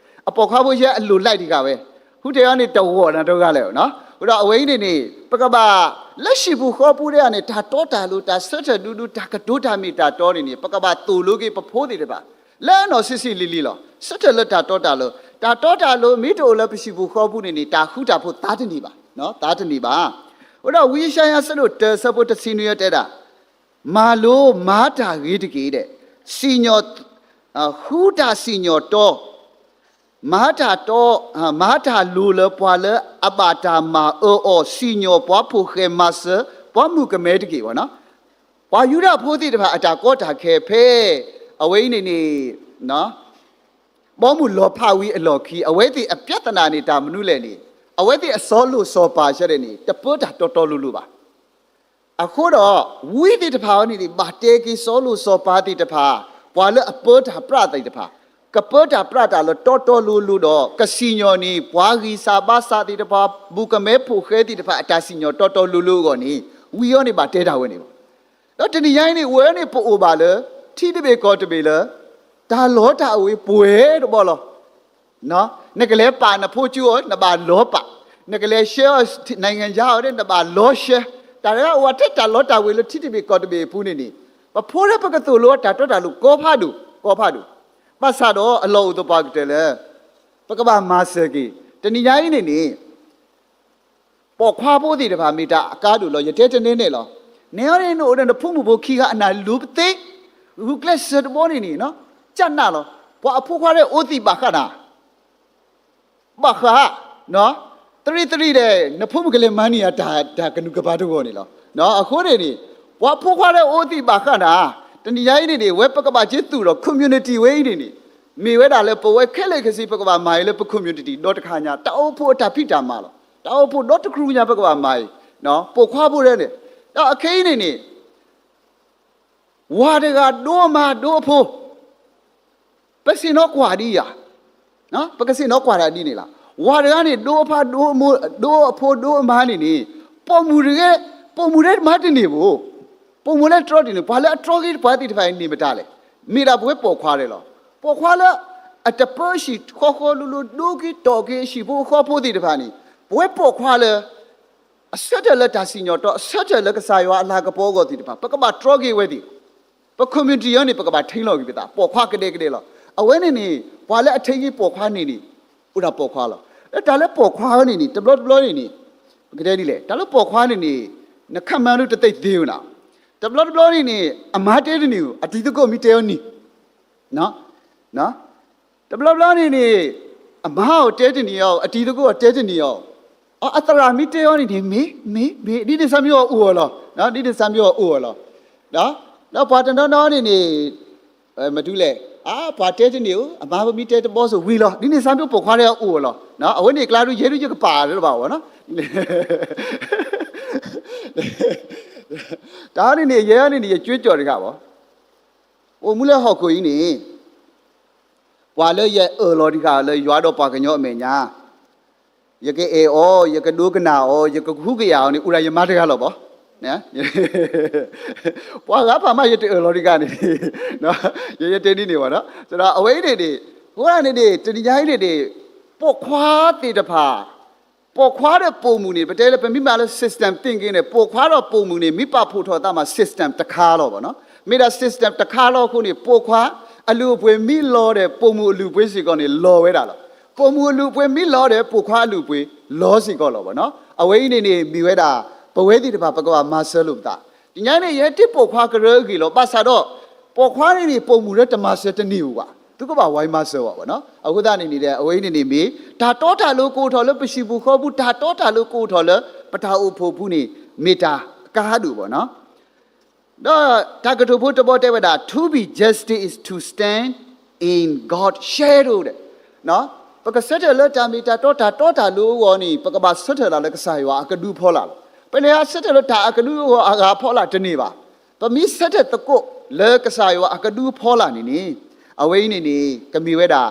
အပိာ်ခွါဖိယဲအလိၣ်လိုက်တဂၤဝဲ, ဟူတဲအီၤန့ၣ်တဂီၢ်နၤတဂၤလဲၣ်. အဃိဒီးအဝဲအံၤန့ၣ်န့ၣ် ပကဘၣ် လၢဟံၣ်ပူၤဃီပူၤဒၣ်န့ၣ် တၢ်တီတၢ်လိၤ တၢ်ဆၢထၢၣ်ဒူဒူ တၢ်ကတိၤတၢ်မ့ၢ်တၢ်တီန့ၣ်န့ၣ် ပကဘၣ်သိၣ်လိက့ၤပဖိသ့ၣ်တဖၣ် လၢအနီၢ်ဆံးဆံးလံၤလံၤလီၤ. ဆၢထၢၣ်လၢတၢ်တီတၢ်လိၤ, တၢ်တီတၢ်လိၤမ့ၢ်တအိၣ်လၢပဟံၣ်ပူၤဃီပူၤန့ၣ်န့ၣ် တၢ်ဃူတၢ်ဖိးသါတန့ၢ်ဘၣ်, သါတန့ၢ်ဘၣ်. အဃိဒီးဝံယၡါယၤ အဆၢဒိၣ်တၢ အဆၢဖိတဆံနွံ တဲဒၣ်, မၤလိမၤတၢ်ဂ့ၤတက့ၢ်ဒီး စံၣ်ညီၣ် ဃူတၢ်စံၣ်ညီၣ်တီ မၤတၢ်တီ မၤတၢ်လိၤလၢပှၤလၢအဘၣ်တၢ်မၤအၢအီၤ စံၣ်ညီၣ်ပှၤဖိၣ်ဃဲမၤစၢၤ ပှၤမုၣ်ကမဲတက့ၢ်ဘၣ်နီၤ. ပှၤယူဒၤဖိသ့ၣ်တဖၣ်အတၢ်ကီတၢ်ခဲဖဲ အဝဲအံၤန့ၣ်န့ၣ် ဘီမုၢ်လီၤဖးဝံၤအလီၢ်ခံ အဝဲသ့ၣ်အပြဿနာန့ၣ် တၢ်မနုၤလဲၣ်န့ၣ် အဝဲသ့ၣ်အစီၤလိၣ်စီၤပၤဆၢဒဲးန့ၣ် တပၢတၢ်တီတီလိၤလိၤဘၣ်. အဃိဒီး ဝံသ့ၣ်တဖၣ်အံၤန့ၣ်န့ၣ် ဘၣ်တဲက့ၤစီၤလိၣ်စီၤပၤသ့ၣ်တဖၣ် ပှၤလၢအပၢတၢ်ပြးသ့ၣ်တဖၣ် ကပၢတၢ်ပြးတၢ်လၢတီတီလိၤလိၤဒီး ကစံၣ်ညီၣ်န့ၢ် ပှၤဂံၢ်စၢ်ဘါစၢ်သ့ၣ်တဖၣ် ဘူၣ်ကမဲဖိဃဲသ့ၣ်တဖၣ် အတၢ်စံၣ်ညီၣ်တီတီလိၤလိၤအဂီၢ်န့ၣ် ဝံၤအံၤန့ၣ်ဘၣ်တဲတၢ်ဝဲန့ၣ်လီၤ. ဒီးတနံၤညါအံၤန့ၣ် ဝဲန့ၣ်ပအိၣ်ဘၣ်လၢ ထံတဘ့ၣ်ကီၢ်တဘ့ၣ်လၢ တၢ်လီတၢ်ဝ့ၤပှဲၤတဘီလီၤ. နကလဲၤပာ်နဖိကၠိအီၤ နဘၣ်လီၤပာ်, နကလဲၤရှဲအီၤ နိုင်ငံခြားအီၤ နဘၣ်လီၤရှဲ, တၢ်တဂၤအိၣ်ထဲတၢ်လီတၢ်ဝ့ၤလၢထံတဘ့ၣ်ကီၢ်တဘ့ၣ်အပူၤန့ၣ်န့ၣ်, ပဖိလၢပကသိၣ်လိအတၢ်တီတၢ်လိၤ ကိးဖးဒိၣ် ကိးဖးဒိၣ်, ဘၣ်ဆၣ်ဒီးအလီၢ်အိၣ်သပှၢ်ကတၢၢ်လၢ ပကဘၣ်မၤစၢၤက့ၤ, တနံၤညါအံၤန့ၣ်န့ၣ် ပိာ်ခွါဖိသ့ၣ်တဖၣ်မ့ၢ်တၢ်အကါဒိၣ်လီၤ. ယတဲတန့ၢ်န့ၣ်လီၤ. နဲအံၤန့ၣ်နအိၣ်ဒီးနဖိမုၣ်ဖိခံဂၤအနၢ်လူၤပသ့, ဂုာ်ကျဲးစၢးတဘီန့ၣ်န့ၣ်, ကနၣ်လီၤ. ပှၤအဖိခွါရဲၣ်အိၣ်သံးဘၣ်ဃးနၤ, ဘၣ်ဃး, သရံးသရံးဒီး နဖိမုၣ်ကလဲၤမၤန့ၢ်ယၤတၢ်ကနူၤကပၤတဂီၢ်န့ၣ်လီၤ. အဃိန့ၣ်န့ၣ်, ပှၤဖိခွါရဲၣ်အိၣ်သံးဘၣ်ဃးနၤ, တနံၤညါအံၤန့ၣ်န့ၣ် ဝဲပကဘၣ်က့ၤသူၣ်ဒီး community ဝဲအံၤန့ၣ်န့ၣ်, မ့ၢ်ဝဲဒၣ်လၢပဝဲခဲလၢာ်ခဲဆ့ ပကဘၣ်မၤအံၤလၢပ community ဒီတခါညါ တၢ်အိၣ်ဖှိၣ်အတၢ်ဖံးတၢ်မၤလီၤ. တၢ်အိၣ်ဖှိၣ်ဒီတကရူၢ်ညါ ပကဘၣ်မၤအံၤ, ပိာ်ခွါဖိရဲၣ်န့ၣ်, ဒီးအခဲအံၤန့ၣ်န့ၣ် ဝၤတဂၤဒိအမါဒိအဖိ, ပဆ့ၣ်နီၤကွၢ်ဒ်ယၤ, ပကဆ့ၣ်နီၤကွၢ်တၢ်ဒ်န့ၣ်လီၤ. ဝၤတဂၤန့ၣ် ဒိအဖါ ဒိအဖိဒိအမါန့ၣ်န့ၣ်, ပိာ်မုၣ်တဂၤ, ပိာ်မုၣ်တဂၤမၤတန့ၢ်ဘၣ်, ပိာ်မုၣ်လၢတြီတန့ၢ်, ပှၤလၢအတြီက့ၤပှၤသ့ၣ်တဖၣ်အံၤန့ၣ်မတၤလဲၣ်, မ့ၢ်ဒၣ်ပဝဲပိာ်ခွါရဲၣ်လီၤ. ပိာ်ခွါလၢ အတပၢဆှၢဃီဃီလိၤလိၤ ဒိက့ၤတီၢ်က့ၤအဟံၣ်ဖိဃီဖိသ့ၣ်တဖၣ်န့ၣ်, ပဝဲပိာ်ခွါလၢ အဆၢထၢၣ်လၢတၢ်စံၣ်ညီၣ်တီ အဆၢထၢၣ်လၢကစၢ်ယွၤအလၤကပီၤအဂီၢ်သ့ၣ်တဖၣ် ပကဘၣ်တြီက့ၤဝဲသ့ၣ်, ပ community အံၤန့ၣ် ပကဘၣ်ထံလီၤက့ၤပသး, ပိာ်ခွါကဒဲကဒဲလီၤ. အဝဲန့ၣ်န့ၣ် ပှၤလၢအထံက့ၤပိာ်ခွါန့ၣ်န့ၣ်, အိၣ်ဒၣ်ပိာ်ခွါလီၤ. လၢတၢ်လၢပိာ်ခွါအံၤန့ၣ်န့ၣ် တဘျီတဘျီန့ၣ်န့ၣ်, ပကတဲဒ်လဲၣ်, တၢ်လၢပိာ်ခွါန့ၣ်န့ၣ်, နခမၢလူတသ့သ့ဝဲနၤ, တဘျီတဘျီန့ၣ်န့ၣ် အမါတဲတန့ၢ်ဧိၤ အတံၤသကိးမ့ၢ်တဲအီၤန့ၣ် တဘျီဘျီန့ၣ်န့ၣ်, အမါအီၤတဲတန့ၢ်အီၤ, အတံၤသကိးအီၤတဲတန့ၢ်အီၤ, အသရၣ်မ့ၢ်တဲအီၤန့ၣ်န့ၣ် မ့ၢ်, မ့ၢ်, မ့ၢ်, ဒ်န့ၣ်စၢ်မ့ၢ်အီၤအိၣ်အီၤလီၤ, ဒ်န့ၣ်စၢ်မ့ၢ်အီၤအိၣ်အီၤလီၤ. ဒီးပှၤတနီၤနီၤန့ၣ်န့ၣ်, မတူလဲၣ်, အါ ပှၤတဲတန့ၢ်ဧိၤ, အမါမ့ၢ်တဲတဘီစိၤဝံၤလီၤ, ဒ်န့ၣ်စၢ်မ့ၢ်ပိာ်ခွါတဂၤအိၣ်အီၤလီၤ. အဝဲန့ၣ်အကျါဒုးယဲဒုးယကပာ်လၢၤဘၣ်အီၤနီၤ တၢ်န့ၣ်န့ၣ် ယဲန့ၣ်န့ၣ် ယကွ့ကၠီၣ်တဂၤဘၣ်, အိၣ်မူလၢဟီၣ်ခိၣ်အံၤန့ၣ်, ပှၤလၢယအၢၣ်လီၤတဂၤလၢယွၤဒီးပှၤကညီအမဲာ်ညါ, ယကအဲၣ်အီၤ, ယကဒိကနၣ်အီၤ, ယကဟုကယာ်အီၤန့ၣ် အိၣ်ဒၣ်ယမါတဂၤလီၤဘၣ်. ပှၤဂၤဖးမးယတအၢၣ်လီၤတဂၤန့ၣ်, ယတဲဒ်န့ၣ်ဘၣ်နီၤ, ဒီးအဝဲအံၤန့ၣ်န့ၣ်, အဃိန့ၣ်န့ၣ် တနံၤညါအံၤန့ၣ်န့ၣ်, ပိာ်ခွါသ့ၣ်တဖၣ် ပိာ်ခွါဒီးပိာ်မုၣ်န့ၣ် ပတဲလၢပမ့ၢ်မၤလၢ system thinking န့ၣ် ပိာ်ခွါဒီးပိာ်မုၣ်န့ၣ် မ့ၢ်ပာ်ဖှိၣ်ထီၣ်သးမး system တခါလီၤဘၣ်နီၤ. မ့ၢ်ဒၣ် system တခါလီၤအဃိန့ၣ် ပိာ်ခွါအလုၢ်အပှ့ၤမ့ၢ်လီၤဒီး ပိာ်မုၣ်အလုၢ်အပှ့ၤစ့ၢ်ကီးန့ၣ် လီၤဝဲဒၣ်လီၤ. ပိာ်မုၣ်အလုၢ်အပှ့ၤမ့ၢ်လီၤဒီး ပိာ်ခွါအလုၢ်အပှ့ၤလီၤစ့ၢ်ကီးလီၤဘၣ်နီၤ. အဝဲအံၤန့ၣ်န့ၣ် မ့ၢ်ဝဲဒၣ် ပဝဲသ့ၣ်တဖၣ် ပကဘၣ်မၤစၢၤလိာ်ပသး. တနံၤညါန့ၣ် ယဟဲတ့ပိာ်ခွါကရၢအဂ့ၢ်လီၤ. ဘၣ်ဆၣ်ဒီး ပိာ်ခွါန့ၣ်န့ၣ် ပိာ်မုၣ်လၢတမၤစၢၤတန့ၢ်ဧိၤဘၣ်. သုကဘၣ်ဝဲမၤစၢၤဘၣ်ဘၣ်နီၤ. အဃိသတးန့ၣ်န့ၣ်ဒီး အဝဲအံၤန့ၣ်န့ၣ်မ့ၢ် တၢ်တီတၢ်လိၤကအိၣ်ထီၣ်လၢပဟံၣ်ပူၤဃီပူၤ, တၢ်တီတၢ်လိၤကအိၣ်ထီၣ်လၢပတၢ်အိၣ်ဖှိၣ်ပူၤန့ၣ် မ့ၢ်တၢ်အကါဒိၣ်ဘၣ်နီၤ. ဒီးတၢ်ကတိၤဖိတဘီတဲဝဲဒၣ် to be just is to stand in God's shadow ဒီး ပကဆၢထၢၣ်လၢတၢ်မ့ၢ်တၢ်တီ တၢ်တီတၢ်လိၤအဂီၢ်န့ၣ် ပကဘၣ်ဆၢထၢၣ်ဒၣ်လၢကစၢ်ယွၤအကဒုအဖီလာ်လီၤ. ပလဲၤဆၢထၢၣ်လၢတၢ်အကဒုအဂီၢ်အဂၤအဖီလာ်တန့ၢ်ဘၣ်. ပမ့ၢ်ဆၢထၢၣ်သကိးလၢကစၢ်ယွၤအကဒုအဖီလာ်န့ၣ်န့ၣ် အဝဲအံၤန့ၣ်န့ၣ် ကမ့ၢ်ဝဲဒၣ်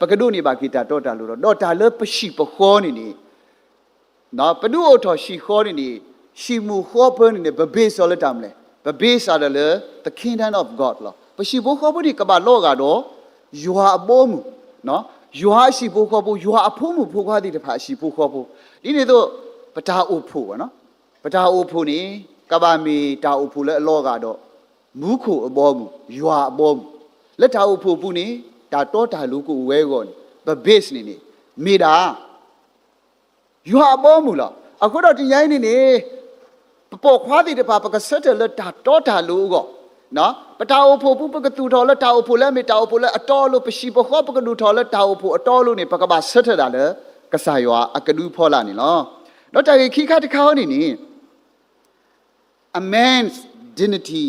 ပကဒိးန့ၢ်ဘၣ်က့ၤတၢ်တီတၢ်လိၤလီၤ. ဒီးတၢ်လၢပဟံၣ်ပဃီန့ၣ်န့ၣ် ပဒုးအိၣ်ထီၣ်ဟံၣ်ဃီန့ၣ်န့ၣ် ဟံၣ်မုၢ်ဃီပၢန့ၣ်န့ၣ် ပ base အီၤလၢတၢ်မနုၤလဲၣ်, ပ base အီၤဒီးလၢ the kingdom of God လီၤ. ပဟံၣ်ဖိဃီဖိန့ၣ် ကဘၣ်လီၤဂာ်ဒီး ယွၤအဘီအမုၢ်, ယွၤအဟံၣ်ဖိဃီဖိ, ယွၤအဖိမုၣ်ဖိခွါသ့ၣ်တဖၣ်အဟံၣ်ဖိဃီဖိ, ဒ်န့ၣ်အသိး ပတၢ်အိၣ်ဖှိၣ်ဘၣ်နီၤ, ပတၢ်အိၣ်ဖှိၣ်န့ၣ် ကဘၣ်မ့ၢ်တၢ်အိၣ်ဖှိၣ်လၢအလီၤဂာ်ဒီး မူခိၣ်အဘီအမုၢ်, ယွၤအဘီအမုၢ်, လၢတၢ်အိၣ်ဖှိၣ်ပူၤန့ၣ် တၢ်တီတၢ်လိၤကအိၣ်ဝဲအဂီၢ်န့ၣ် ပ base န့ၣ်န့ၣ် မ့ၢ်ဒၣ် ယွၤအဘီအမုၢ်လီၤ. အဃိဒီးတနံၤညါအံၤန့ၣ်န့ၣ် ပပိာ်ခွါသ့ၣ်တဖၣ် ပကဆၢထၢၣ်လၢတၢ်တီတၢ်လိၤအဂီၢ်, ပတၢ်အိၣ်ဖှိၣ်ပူၤ ပကသူၣ်ထီၣ်လၢတၢ်အိၣ်ဖှိၣ်လၢအမ့ၢ်တၢ်အိၣ်ဖှိၣ်လၢအတီအလိၤ, ပဟံၣ်ပဃီပကဒိၣ်ထီၣ်လၢတၢ်အိၣ်ဖှိၣ်အတီအလိၤန့ၣ် ပကဘၣ်ဆၢထၢၣ်ဒၣ်လၢကစၢ်ယွၤအကဒုအဖီလာ်န့ၣ်လီၤ. ဒီးတၢ်ဂ့ၢ်ခံခါတခါအံၤန့ၣ်န့ၣ် a man's dignity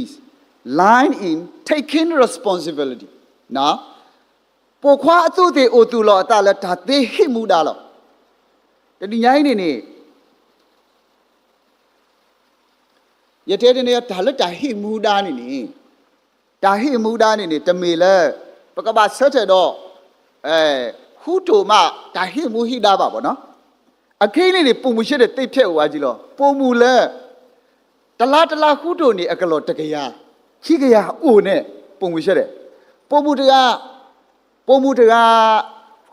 lies in taking responsibility. ပိာ်ခွါအသူးသ့ၣ်အိၣ်သူၣ်လီၤအသးလၢတၢ်သ့ဟ့ၣ်မူဒါလီၤ. တနံၤညါအံၤန့ၣ်န့ၣ် ယတဲတန့ၢ် တၢ်လၢတၢ်ဟ့ၣ်မူဒါန့ၣ်န့ၣ်, တၢ်ဟ့ၣ်မူဒါန့ၣ်န့ၣ် တမ့ၢ်လၢ ပကဘၣ်ဆၢထၢၣ်ဒီး ဃူတိၢ်မးတၢ်ဟံးမူဟံးဒါဘၣ်ဘၣ်နီၤ. အခဲအံၤန့ၣ်န့ၣ် ပိာ်မုၣ်ဆၢထၢၣ်သ့ဖျဲးအိၣ်ဝဲက့လီၤ. ပိာ်မုၣ်လၢ တလါတလါဃူတိၢ်န့ၢ်အကလီၢ်တကယၤ, ခံကယၤအိၣ်န့ၣ် ပိာ်မုၣ်ဆၢထၢၣ်, ပိာ်မုၣ်တဂၤ ပိာ်မုၣ်တဂၤ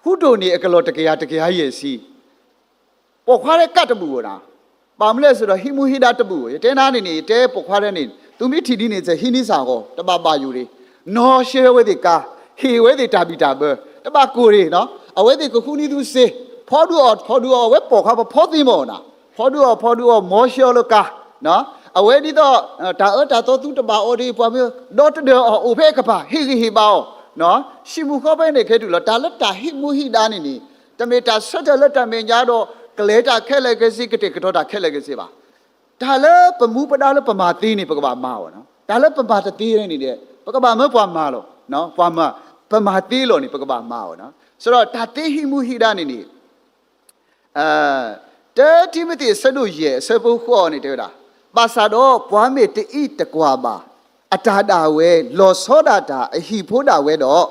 ဃူတိၢ်န့ၢ်အကလီၢ်တကယၤ တကယၤယဲၢ်ဆံ ပိာ်ခွါထဲကးတဘူၣ်ဧိၤနၤ, ဘၣ်မနုၤလဲၣ်ဆိုတော့ ဟံးမူဟံးဒါတဘူၣ်ဧိၤ, ယတဲနၤန့ၣ်န့ၣ် ယတဲပိာ်ခွါထဲန့ၣ် သုမ့ၢ်ထံၣ်ဒ်န့ၣ် စဲဟံးန့ၢ်စ့ၢ်ကီး တဘၣ်ဘၣ်ယိၣ်ရ့ၣ်, နီၢ်ဆှၢဝဲသ့ၣ်ကါ, ဟ့ၣ်ဝဲသ့ၣ်တၢ်ဘံၣ်တၢ်ဘၢ, တဘၣ်ကိၢ်ရ့ၣ်နီၤ, အဝဲသ့ၣ်ကဃုန့ၢ်သုစ့, ဖီဒုးအီၣ်ဖီဒုးအီၣ် အဝဲပိာ်ခွါပဖီသ့မ့ၢ်ဧိၤနၤ, ဖီဒုးအီၣ်ဖီဒုးအီၣ် မီၢ်ဆှၢအီၤလၢကါ, အဝဲဒ်သိး တၢ်အၢတၢ်သီသုတဘၣ်အီၤဒီး ပှၤမ့ၢ်ဒီတဒၢအီၤအိၣ်ဖဲအကပၤ ဟ့ၣ်ဂံၢ်ဟ့ၣ်ဘါအီၤ, ဟံးမူဃီဖဲန့ၣ်ခဲတုၤလီၤ. တၢ်လၢတၢ်ဟံးမူဟံးဒါန့ၣ်န့ၣ် တမ့ၢ်တၢ်ဆၢထၢၣ်လၢတၢ်မဲာ်ညါဒီး ကလဲၤတၢ်ခဲလၢာ်ခဲဆ့ ကတဲာ်ကတီၤတၢ်ခဲလၢာ်ခဲဆ့ဘၣ်. တၢ်လၢပမူပဒါလၢပမၤသ့န့ၣ် ပကဘၣ်မၤအီၤ, တၢ်လၢပမၤတသ့န့ၣ်ဒီး ပကဘၣ်မၢပှၤမၤလီၤ, ပှၤမၤ, ပမၤသ့လီၤန့ၣ် ပကဘၣ်မၤအီၤ. ဆိုတော့ တၢ်သ့ဟံးမူဟံးဒါန့ၣ်န့ၣ် တၢတံၤမသ့း အဆၢဒိၣ်ယဲၢ် အဆၢဖိဃိးန့ၣ် တဲဝဲဒၣ်, ဘၣ်ဆၣ်ဒီးပှၤမ့ၢ်တအံးတကွၢ်ဘၣ် အတၢ်ဒၣ်ဝဲ, လီၤဆီဒၣ်တၢ်အဟံၣ်ဖိဒၣ်ဝဲဒီး,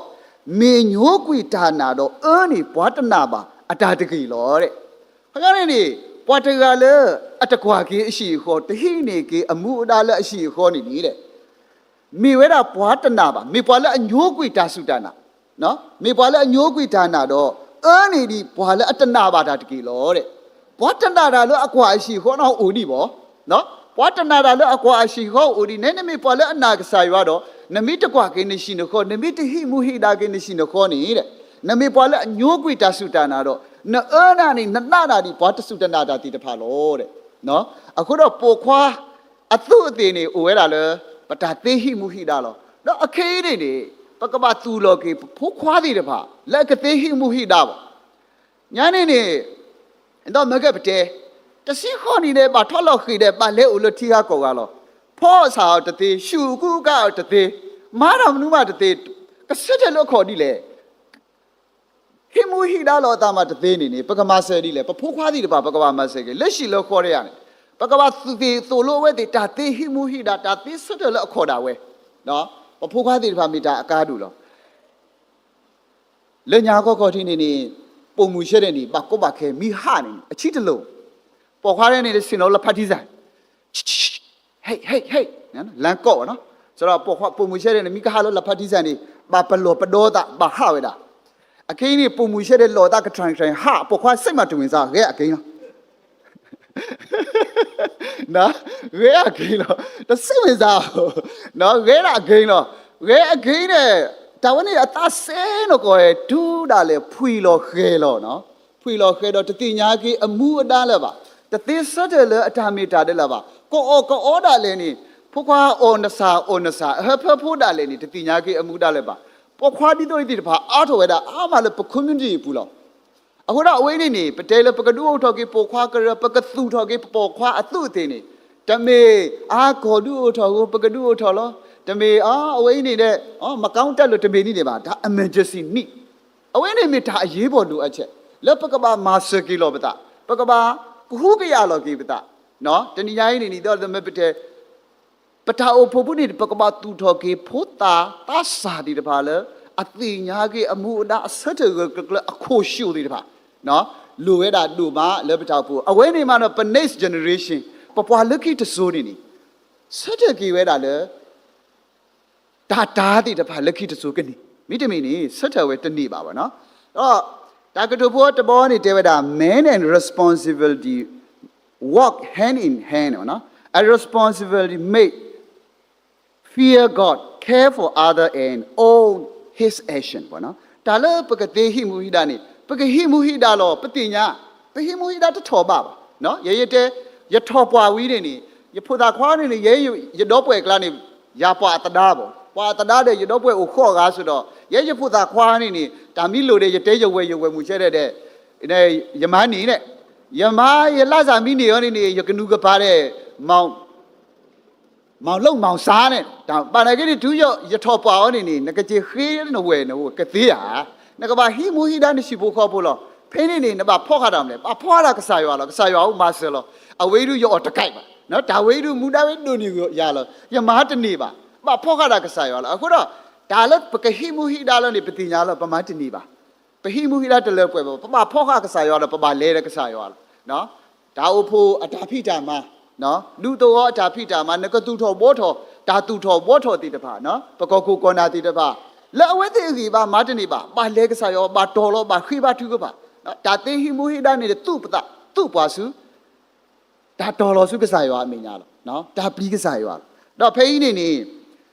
မ့ၢ်ညိကွံာ်တၢ်နာ်ဒီး အၢန့ၢ်ပှၤတနာ်ဘၣ် အတၢ်တဂ့ၤလီၤ. ခီဖျိန့ၣ်န့ၣ် ပှၤတဂၤလၢအတကွၢ်က့ၤအဟံၣ်အဃီ, တဟံးန့ၢ်က့ၤအမူအဒါလၢအဟံၣ်အဃီန့ၣ်န့ၣ် မ့ၢ်ဝဲဒၣ်ပှၤတနာ်ဘၣ်, မ့ၢ်ပှၤလၢအညိကွံာ်တၢ်စူၢ်တၢ်နာ်, မ့ၢ်ပှၤလၢအညိကွံာ်တၢ်နာ်ဒီး အၢန့ၢ်ဒံးပှၤလၢအတနာ်ဘၣ်တၢ်တက့ၢ်လီၤ. ပှၤတနာ်တၢ်လၢအကွၢ်အဟံၣ်အဃီန့ၣ်အိၣ်ဒံးဘၣ်, ပှၤတနာ်တၢ်လၢအကွၢ်အဟံၣ်အဃီအိၣ်ဒံးန့ၣ်, နမ့ၢ်ပှၤလၢအနာ်ကစၢ်ယွၤဒီး နမ့ၢ်တကွၢ်က့ၤနဟံၣ်နဃီ, နမ့ၢ်တဟံးမူဟံးဒါက့ၤနဟံၣ်နဃီန့ၣ်, နမ့ၢ်ပှၤလၢအညိကွံာ်တၢ်စူၢ်တၢ်နာ်ဒီး နအၢနာ်န့ၣ် နနာ်ဒၣ်ဒံးပှၤတစူၢ်တနာ်တၢ်သ့ၣ်တဖၣ်လီၤ. အဃိဒီးပိာ်ခွါ အသူးအသ့ၣ်န့ၣ် အိၣ်ဝဲဒၣ်လၢ ပတၢ်သ့ဟံးမူဟံးဒါလီၤ. ဒီးအခဲအံၤန့ၣ်န့ၣ် ပကဘၣ်သူၣ်လီၤက့ၤပဖိခွါသ့ၣ်တဖၣ် လၢအကသ့ဟံးမူဟံးဒါဘၣ်. ညါန့ၣ်န့ၣ် ဒီးမၢကဲၣ်ပတဲ, တဆံဃိးနံၣ်န့ၣ် ဘၣ်ထီၣ်လီၤဃံၢ်ဒီး ဘၣ်လဲၤအိၣ်လၢထံဂၤကီၢ်ဂၤလီၤ. ဖီအီၣ်ဆၣ်အီၤတသ့, ဆူၣ်အီၣ်ကူအီၣ်တသ့, မၤတၢ်မနုၤမးတသ့, ကဆၢထၢၣ်လၢအခီၣ်ဒ်လဲၣ် ဟံးမူဟံးဒါလီၤအသးမးတသ့န့ၣ်န့ၣ် ပကမၤစၢၤဒ်လဲၣ်. ပဖိခွါသ့ၣ်တဖၣ် ပကဘၣ်မၤစၢၤက့ၤ လၢဟံၣ်လၢဃီတယၤန့ၣ် ပကဘၣ်သူၣ်သ့ၣ်သိၣ်လိဝဲသ့ၣ် တၢ်သ့ဟံးမူဟံးဒါ တၢ်သ့ဆၢထၢၣ်လၢအခီၣ်ဒၣ်ဝဲ, ပဖိခွါသ့ၣ်တဖၣ်မ့ၢ်တၢ်အကါဒိၣ်လီၤ. လၢညါခီခီၣ်ထံးန့ၣ်န့ၣ် ပိာ်မုၣ်ဆၢထၢၣ်န့ၣ် ဘၣ်ကီဘၣ်ခဲ မ့ၢ်ဟးန့ၣ် အဆံတလိၤ, ပိာ်ခွါန့ၣ်န့ၣ် ဆ့ၣ်နီၤလၢဖးတံၢ်စၢ် ဟဲဟဲဟဲ, လၢကီၢ်ဘၣ်နီၤ, ဆိုတော့ ပိာ်ခွါ ပိာ်မုၣ်ဆၢထၢၣ်န့ၣ် မ့ၢ်ကဟးလၢလၢဖးတံၢ်စၢ်န့ၣ် ဘၣ်ပလီၢ်ပဒီသး ဘၣ်ဟးဝဲဒၣ်. အခဲအံၤန့ၣ် ပိာ်မုၣ်ဆၢထၢၣ်လီၤသးကထြၣ်ကထြၣ် ဟး ပိာ်ခွါ စိတ်မဝင်စား ဂဲၤအက့ၤလီၤ ဂဲၤအက့ၤလီၤ, တစိတ်ဝင်စား ဂဲၤဒၣ်အက့ၤလီၤ. ဂဲၤအက့ၤန့ၣ် တၢ်ဝဲန့ၣ်အသးစဲနီၢ်ကီၢ် တုၤဒၣ်လဲာ် ဖှံလီၤဃဲၤလီၤ ဖှံလီၤဃဲၤဒီး တသ့ၣ်ညါက့ၤအမူအဒါလၢၤဘၣ်, တသ့ဆၢထၢၣ်လၢအတၢ်မ့ၢ်တၢ်ဒဲးလၢၤဘၣ်, ကအီၣ်ကအီဒၣ်လဲာ်န့ၣ် ဖိခွါအီၣ်နစၢ်အီၣ်နစၢ် အဟၢဖၢဖိဒၣ်လဲာ်န့ၣ် တသ့ၣ်ညါက့ၤအမူအဒါလၢၤဘၣ်. ပိာ်ခွါဒ်သိးအံၤသ့ၣ်တဖၣ် အါထီၣ်ဝဲဒၣ်အါမးလၢပ community အပူၤလီၤ. အဃိဒီးအဝဲအံၤန့ၣ်န့ၣ် ပတဲလၢပကဒုးအိၣ်ထီၣ်က့ၤပိာ်ခွါကရၢ ပကသူၣ်ထီၣ်က့ၤပပိာ်ခွါအသူးအသ့ၣ်န့ၣ် တမ့ၢ်အါကီၢ်ဒုးအိၣ်ထီၣ်ဧိၤ ပကဒုးအိၣ်ထီၣ်လီၤ. တမ့ၢ်အါ အဝဲအံၤန့ၣ်ဒီး မကောင်းတတ်လို့ တမ့ၢ်န့ၣ်န့ၣ်ဘၣ် တၢ် emergency need အဝဲန့ၣ်မ့ၢ်တၢ်အရေးပေါ်လိုအပ်ချက် လၢပကဘၣ်မၤစၢၤက့ၤလီၤပသး, ပကဘၣ်ကဟုကယာ်လီၤက့ၤပသး. တနံၤညါအံၤန့ၣ် ဒ်သိးမ့ၢ်ပတဲ ပတၢ်အိၣ်ဖှိၣ်ပူၤန့ၣ် ပကဘၣ်သူၣ်ထီၣ်က့ၤဖိသၣ်သးစၢ်သ့ၣ်တဖၣ်လၢ အသ့ၣ်ညါက့ၤအမူအဒါအဆၢထၢၣ်ဂၢၢ်ကျၢၤကျၢၤအခိၣ်ဆူၣ်သ့ၣ်တဖၣ် လိၣ်ဝဲဒၣ်ဒိၣ်မးလၢပတၢ်အိၣ်ဖှိၣ် အဝဲန့ၣ်မးဒီး ပ next generation ပပှၤလၢခံတစိၤန့ၣ်န့ၣ် ဆၢထၢၣ်က့ၤဝဲဒၣ်လၢ တၢ်တၢ်သ့ၣ်တဖၣ်လၢခံတစိၤကန့ၢ်, မ့တမ့ၢ်န့ၣ် ဆၢထၢၣ်ဝဲတန့ၢ်ဘၣ်ဘၣ်နီၤ. ဒီးတၢ်ကတိၤဖိတဘီန့ၣ်တဲဝဲဒၣ် man and responsibility walk hand in hand နီၤ, a responsibility make fear God, care for other and own his action နီၤ. တၢ်လၢပကသ့ဟံးမူဟံးဒါန့ၣ် ပကဟံးမူဟံးဒါလီၤ ပသ့ၣ်ညါ ပဟံးမူဟံးဒါတထီၣ်ဘးဘၣ်. ယဲယတဲ ယထီၣ်ပှၢ်ဝံၤန့ၣ်န့ၣ် ယဖိသၣ်ခွါန့ၣ်န့ၣ် ယဲယဒီပုၢ်ဝဲၢ်အကျါန့ၣ် ယၤပှၤအသဒါဘၣ်, ပှၤအသဒါဒီး ယဒီပုၢ်ဝဲၢ်အိၣ်ဃိးဂၤစ့ၢ်ဒီး ယဲယဖိသၣ်ခွါန့ၣ်န့ၣ် တၢ်မံလိာ်ဒီး ယတဲယဝဲၢ်ယဝဲၢ်မုၣ်ဆဲဒီး ယမၤန့ၢ်န့ၣ် ယမၤယလါစၢ်မံန့ၢ်အီၤန့ၣ်န့ၣ် ယကနူၤကပၤဒီး မၤလိာ်မၤစၢ်န့ၣ် တၢ်ဘၣ်နာ်က့န့ၣ် တုၤယထီၣ်ပှၢ်အီၤန့ၣ်န့ၣ် နကစ့ဃ့နဝဲၢ်နဝဲၢ်ကသ့ဧါ. နကဘၣ်ဟံးမူဟံးဒါနဟံၣ်ဖိဃီဖိလီၤ. ဖဲန့ၣ်န့ၣ် နဘၣ်ဖီၣ်ဃာ်တၢ်မနုၤလဲၣ်, ဘၣ်ဖီၣ်ဃာ်တၢ်ကစၢ်ယွၤလီၤ. ကစၢ်ယွၤအိၣ်မၤစၢၤလီၤ. အဝဲအံၤဒုးယအီၣ်တကဲးဘၣ်, တၢ်ဝဲအံၤဒုးမူဒါဝဲဒိၣ်န့ၢ်ယၤလီၤ. ယမၤတန့ၢ်ဘၣ်, ဘၣ်ဖီၣ်ဃာ်တၢ်ကစၢ်ယွၤလီၤ. အဃိဒီး တၢ်လၢပကဟံးမူဟံးဒါလၢန့ၣ် ပသ့ၣ်ညါလီၤ ပမၤတန့ၢ်ဘၣ်. ပဟံးမူဟံးဒါတလၢပှဲၤဘၣ်, ပဘၣ်ဖီၣ်ဃာ်ကစၢ်ယွၤဒီး ပဘၣ်လဲၤဒီးကစၢ်ယွၤလီၤ. တၢ်အိၣ်ဖှိၣ်အတၢ်ဖံးတၢ်မၤ, ဒူသဝီအတၢ်ဖံးတၢ်မၤ, နကသူၣ်ထီၣ်ဘှီထီၣ်, တၢ်သူၣ်ထီၣ်ဘှီထီၣ်သ့ၣ်တဖၣ်, ပကီၢ်ခိၣ်ကီၢ်နၢ်သ့ၣ်တဖၣ်, လၢအဝဲသ့ၣ်အဂံၢ်ဘါမၤတန့ၢ်ဘၣ်, ဘၣ်လဲၤကစၢ်ယွၤ, ဘၣ်တီၢ်လီၤ, ဘၣ်ဃ့ဘါထုကဖၣ်, တၢ်သ့ဟံးမူဟံးဒါန့ၣ် သူၣ်ပသး, သူၣ်ပှၤဆူ တၢ်တီၢ်လီၤဆူကစၢ်ယွၤအမဲာ်ညါလီၤ. တၢ်ပျံၤကစၢ်ယွၤလီၤ. ဒီးဖဲအံၤန့ၣ်န့ၣ်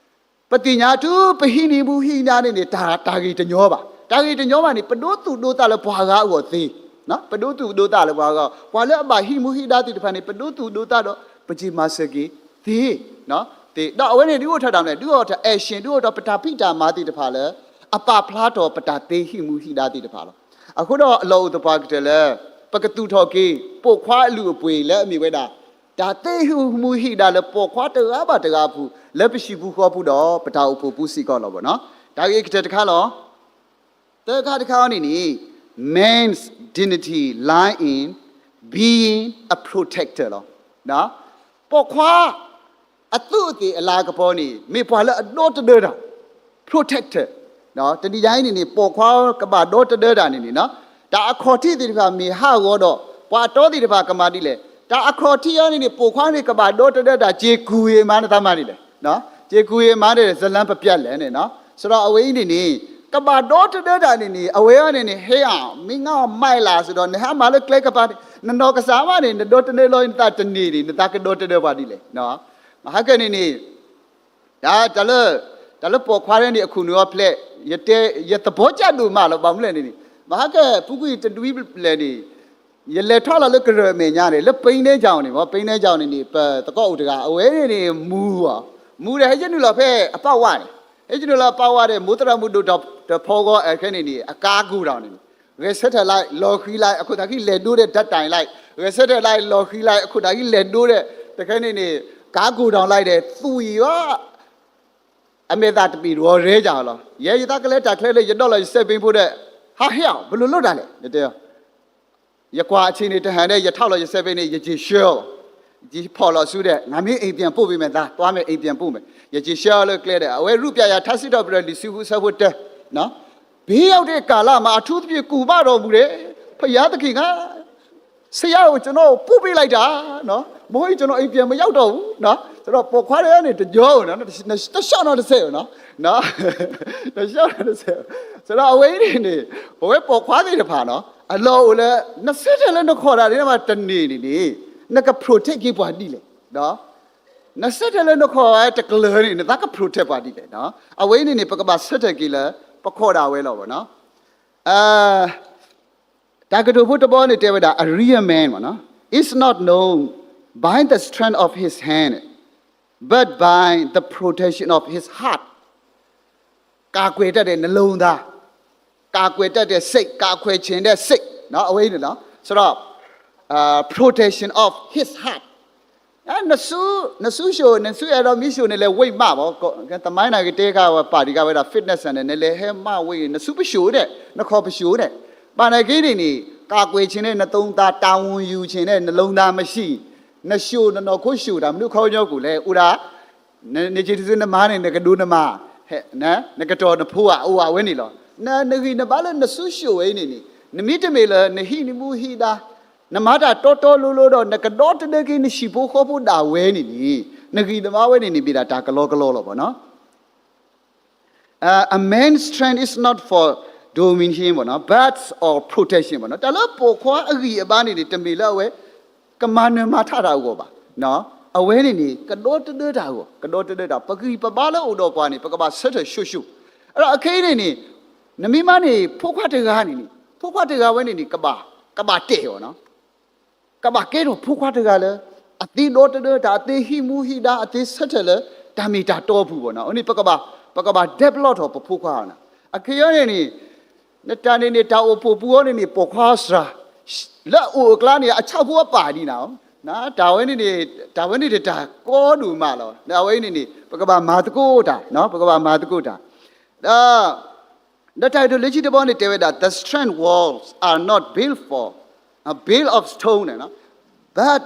ပသ့ၣ်ညါတုၤပဟံးန့ၢ်မူဟံးဒါန့ၣ်န့ၣ် တၢ် တၢ်ဂ့ၢ်တညီဘၣ်. တၢ်ဂ့ၢ်တညီဘၣ်န့ၣ် ပဒိသူၣ်ဒိသးလၢပှၤဂၤအဂီၢ်သ့, ပဒိသူၣ်ဒိသးလၢပှၤဂၤ, ပှၤလၢအဘၣ်ဟံးမူဟံးဒါသ့ၣ်တဖၣ်န့ၣ် ပဒိသူၣ်ဒိသးဒီး ပစံးမၤစၢၤက့ၤသ့, သ့, ဒီးအဝဲန့ၣ်ဒုးအိၣ်ထီၣ်တၢ်မနုၤလဲၣ်, ဒုးအိၣ်ထီၣ် action, ဒုးအိၣ်ထီၣ်ပတၢ်ဖံးတၢ်မၤသ့ၣ်တဖၣ်လၢ အပာ်ဖျါထီၣ်ပတၢ်သ့ဟံးမူဟံးဒါသ့ၣ်တဖၣ်လီၤ. အဃိဒီးအလီၢ်အိၣ်သပှၢ်ကတၢၢ်လၢ ပကသူၣ်ထီၣ်က့ၤ ပိာ်ခွါအလုၢ်အပှ့ၤလၢအမ့ၢ်ဝဲဒၣ် တၢ်သ့ဟံးမူဟံးဒါလၢပိာ်ခွါတဂၤဘၣ်တဂၤအပူၤ လၢပဟံၣ်ပူၤဃီပူၤဒီး ပတၢ်အိၣ်ဖှိၣ်ပူၤစ့ၢ်ကီးလီၤ. တၢ်ဂ့ၢ်ကတၢၢ်တခါလီၤ. သၢခါတခါအံၤန့ၣ်န့ၣ် man's dignity lie in being a protector လီၤ. ပိာ်ခွါ အသူးအသ့ၣ်အလၤကပီၤန့ၣ် မ့ၢ်ပှၤလၢအဒီတဒၢတၢ် protector, တနံၤညါအံၤန့ၣ်န့ၣ် ပိာ်ခွါကဘၣ်ဒီတဒၢတၢ်န့ၣ်န့ၣ် တၢ်အခီၣ်ထံးသ့ၣ်တဖၣ်မ့ၢ်ဟးဂီၤဒီး ပှၤအတီသ့ၣ်တဖၣ်ကမၤဒ်လဲၣ်. တၢ်အခီၣ်ထံးအံၤန့ၣ်န့ၣ် ပိာ်ခွါန့ၣ်ကဘၣ်ဒီတဒၢတၢ် စ့ၢ်ကူၣ်အံၤမၤန့ၣ်သးမၤဒ်လဲၣ်, စ့ၢ်ကူၣ်အံၤမၤန့ၣ် ဇလံပပျဲလဲၣ်န့ၣ်, ဆိုတော့ အဝဲအံၤန့ၣ်န့ၣ် ကဘၣ်ဒီတဒၢတၢ်န့ၣ်န့ၣ် အဝဲအံၤန့ၣ်န့ၣ် ဟဲအီၤ မ့ၢ်ငါအီၤမၤလၢ ဆိုတော့ နဟဲမၤလၢကျဲကပၤ နနီၢ်ကစၢ်မးန့ၣ် နဒီတဒၢလီၤနသးတန့ၢ်န့ၣ် နသးကဒီတဒၢပှၤဒ်လဲၣ်. မဟါကၢန့ၣ်န့ၣ် တၢ် တၢ်လၢ တၢ်လၢပိာ်ခွါန့ၣ်န့ၣ် အခိၣ်နူာ်အီၤဖျဲး ယတဲ ယသဘောကျဒိၣ်မးလီၤ. ဘၣ်မနုၤလဲၣ်န့ၣ်န့ၣ် မဟါကၢပူၤကွံာ်တဒွံဘျဲၣ်န့ၣ် ယလဲၤထီၣ်လီၤလၢကရၢၢ်အမဲာ်ညါန့ၣ် လၢ ပံနဲကၠီၤ န့ၣ် ပံနဲကၠီၤ န့ၣ်န့ၣ် ပသကိးအိၣ်တဂၤ အဝဲန့ၣ်န့ၣ် မူအီၤ မူဒီး ဟဲယနုာ်လီၤဖဲအပၢ်ဝါန့ၣ် ဟဲယနုာ်လီၤအပၢ်ဝါဒီး မိၢ်သရၣ်မုၣ်ဒိၣ်တဖီဂီၤ ခဲန့ၣ်န့ၣ် အကါကိၢ်ဒီးန့ၣ် ဂဲၤဆၢထၢၣ်လၢ လီၤဃံလၢ အခိၣ်သးဃံလဲၤဒိဒီး တၢ်တၢ်လၢ ဂဲၤဆၢထၢၣ်လၢ လီၤဃံလၢ အခိၣ်သးဃံလဲၤဒိဒီး တခဲန့ၣ်န့ၣ် ကါကိၢ်ဒီးလၢဒီး သူၣ်အံၤဝဲ အမဲာ်သၣ်တပ့ၢ်တဝီရဲကၢ်လီၤ. ယဲယသးကလဲၤတၢ်ချၢလၢ ယဒီးလီၤယစဲးဘ့ၣ်ဖိဒီး ဟးဟ့ၣ်အီၤ ဘၣ်လိၤလိၤတၢ်လဲၣ် တဲ ယကွၢ်အဆ့ၣ်န့ၣ်တဟၣ်ဒီး ယထီၣ်လီၤယစဲးဘ့ၣ်န့ၣ် ယစံးဆှၢအီၤ ယဖီၣ်လီၤဆူဒီး ငါမ့ၢ်အိမ်ပြန်ပို့ပေးမယ်သား သွားမယ် အိမ်ပြန်ပို့မယ် ယစံးဆှၢအီၤလၢကျဲဒီး အဝဲရူးပြယၤထါစံးထီၣ်ပတြၢၤ လံာ်စုပူၤအဆၢဖိတၢ နော် ပျောက်တဲ့ကာလမှာ အထူးသဖြင့် ကူးဘၣ်တော်မူတယ် ဘုရားသခင်က ဆရာကို ကျွန်တော့်ကို ပို့ပေးလိုက်တာနော် မဟုတ်ရင် ကျွန်တော့် အိမ်ပြန်မရောက်တော့ဘူးနော် ဆိုတော့ ပိာ်ခွါတွေကနေ တကြောဘူးနော် တလျှောက်တော့ တဆဲဘူးနော် တလျှောက်တော့ တဆဲဘူး ဆိုတော့ အဝဲအံၤန့ၣ်န့ၣ် ပဝဲပိာ်ခွါသ့ၣ်တဖၣ်နော် အလီၢ်အိၣ်လၢ နဆၢထၢၣ်လၢနခိၣ်ဒၣ်န့ၣ်မး တန့ၢ်န့ၣ်န့ၣ် နက protect က့ၤပှၤဒ်လဲၣ် နဆၢထၢၣ်လၢနခိၣ်ဝဲတကလၢၤန့ၣ် နသးက protect ပှၤဒ်လဲၣ် အဝဲအံၤန့ၣ်န့ၣ် ပကဘၣ်ဆၢထၢၣ်က့ၤလၢ ပခိၣ်ဒၣ်ဝဲလီၤ တၢ်ကတိၤဖိတဘီန့ၣ်တဲဝဲဒၣ် a real man ပေါ့နော် is not known by the strength of his hand but by the protection of his heart ကာကွယ်တတ်တဲ့ နှလုံးသား ကာကွယ်တတ်တဲ့ စိတ် ကာကွယ်ချင်တဲ့ စိတ် နော် အဝဲအံၤန့ၣ်လီၤ ဆိုတော့ အာ protection of his heart နဆူ နဆူၡိၣ် နဆူအဲၣ်ဒိးမံၡိၣ်န့ၣ်လဲၤဝံၣ်မးဘၣ် သမိုင်း န့ၣ်ကတဲခါဝဲ ပာ်တံၢ်ကါဝဲဒၣ် fitness န့ၣ် နလဲၤဟဲမးဝံၣ် နဆူပၡိၣ်ဒဲး နခိၣ်ပၡိၣ်ဒဲး ဘၣ်နာ်က့န့ၣ်န့ၣ် ကာကွယ်ချင်တဲ့ နှလုံးသား တာဝန်ယူချင်တဲ့ နှလုံးသားမရှိ နၡိၣ် နနီၢ်ခိၡိၣ် တၢ်မနုၤခီညီကိၣ်လဲၣ် အိၣ်ဒၣ် န နက့ၤတစုနမါန့ၣ် နကဒိနမါ နကတီၢ်နဖိဧါ အိၣ်ဧါ ဝဲန့ၣ်လီၤ န နဂံၢ်နဘါလၢနဆူၡိၣ်ဝဲအံၤန့ၣ်န့ၣ် နမ့ၢ်တမ့ၢ်လၢ နဟံးန့ၢ်မူဟံးဒါ နမၤတၢ်တီတီလိၤလိၤဒီး နကဒီတဒၢက့ၤနဟံၣ်ဖိဃီဖိဒၣ်ဝဲန့ၣ်န့ၣ် နဂံၢ်နဘါဝဲန့ၣ်န့ၣ် မ့ၢ်ဒၣ်တၢ်ကလီကလီလီၤ ပေါ့နော် A man's strength is not for domination ပေါ့နော် but for protection ပေါ့နော် တၢ်လၢပိာ်ခွါအဂံၢ်အဘါန့ၣ်န့ၣ် တမ့ၢ်လၢအဝဲ ကမၤနၢၤမၤထးတၢ်အဂီၢ်ဘၣ် အဝဲန့ၣ်န့ၣ် ကဒီတဒၢတၢ်အဂီၢ် ကဒီတဒၢတၢ် ပဂံၢ်ပဘါလၢအိၣ်ဒီးပှၤန့ၣ် ပကဘၣ်ဆၢထၢၣ်ဆိဆိ အဲတော့ အခဲအံၤန့ၣ်န့ၣ် နမ့ၢ်မၤန့ၣ် ဖိခွါတဂၤန့ၣ်န့ၣ် ဖိခွါတဂၤဝဲန့ၣ်န့ၣ် ကဘၣ် ကဘၣ်တဲာ်အီၤ ကဘၣ်ကဲထီၣ်ဖိခွါတဂၤလၢ အသ့ဒီတဒၢတၢ် အသ့ဟံးမူဟံးဒါ အသ့ဆၢထၢၣ်လၢ တၢ်မ့ၢ်တၢ်တီအပူၤ ပေါ့နော် အန့ၣ် ပကဘၣ် ပကဘၣ် develop ထီၣ်ပဖိခွါန့ၣ် အခဲအံၤန့ၣ်န့ၣ် နတၢ်န့ၣ်န့ၣ် တၢ်အိၣ်ဖှိၣ်ပူၤအံၤန့ၣ်န့ၣ် ပိာ်ခွါစှၤ လၢအအိၣ်အကျါန့ၣ် အဆၣ်ဖိအပၢ်ဒ်န့ၣ် တၢ်ဝဲန့ၣ်န့ၣ် တၢ်ဝဲန့ၣ်တၢ်ကီဒိၣ်မးလီၤ အဝဲအံၤန့ၣ်န့ၣ် ပကဘၣ်မၤသကိးတၢ် ပကဘၣ်မၤသကိးတၢ် ဒီး ဒီးတၢ်ကတိၤလၢခံတဘီန့ၣ် တဲဝဲဒၣ် the strength walls are not built for, built of stone န့ၣ် but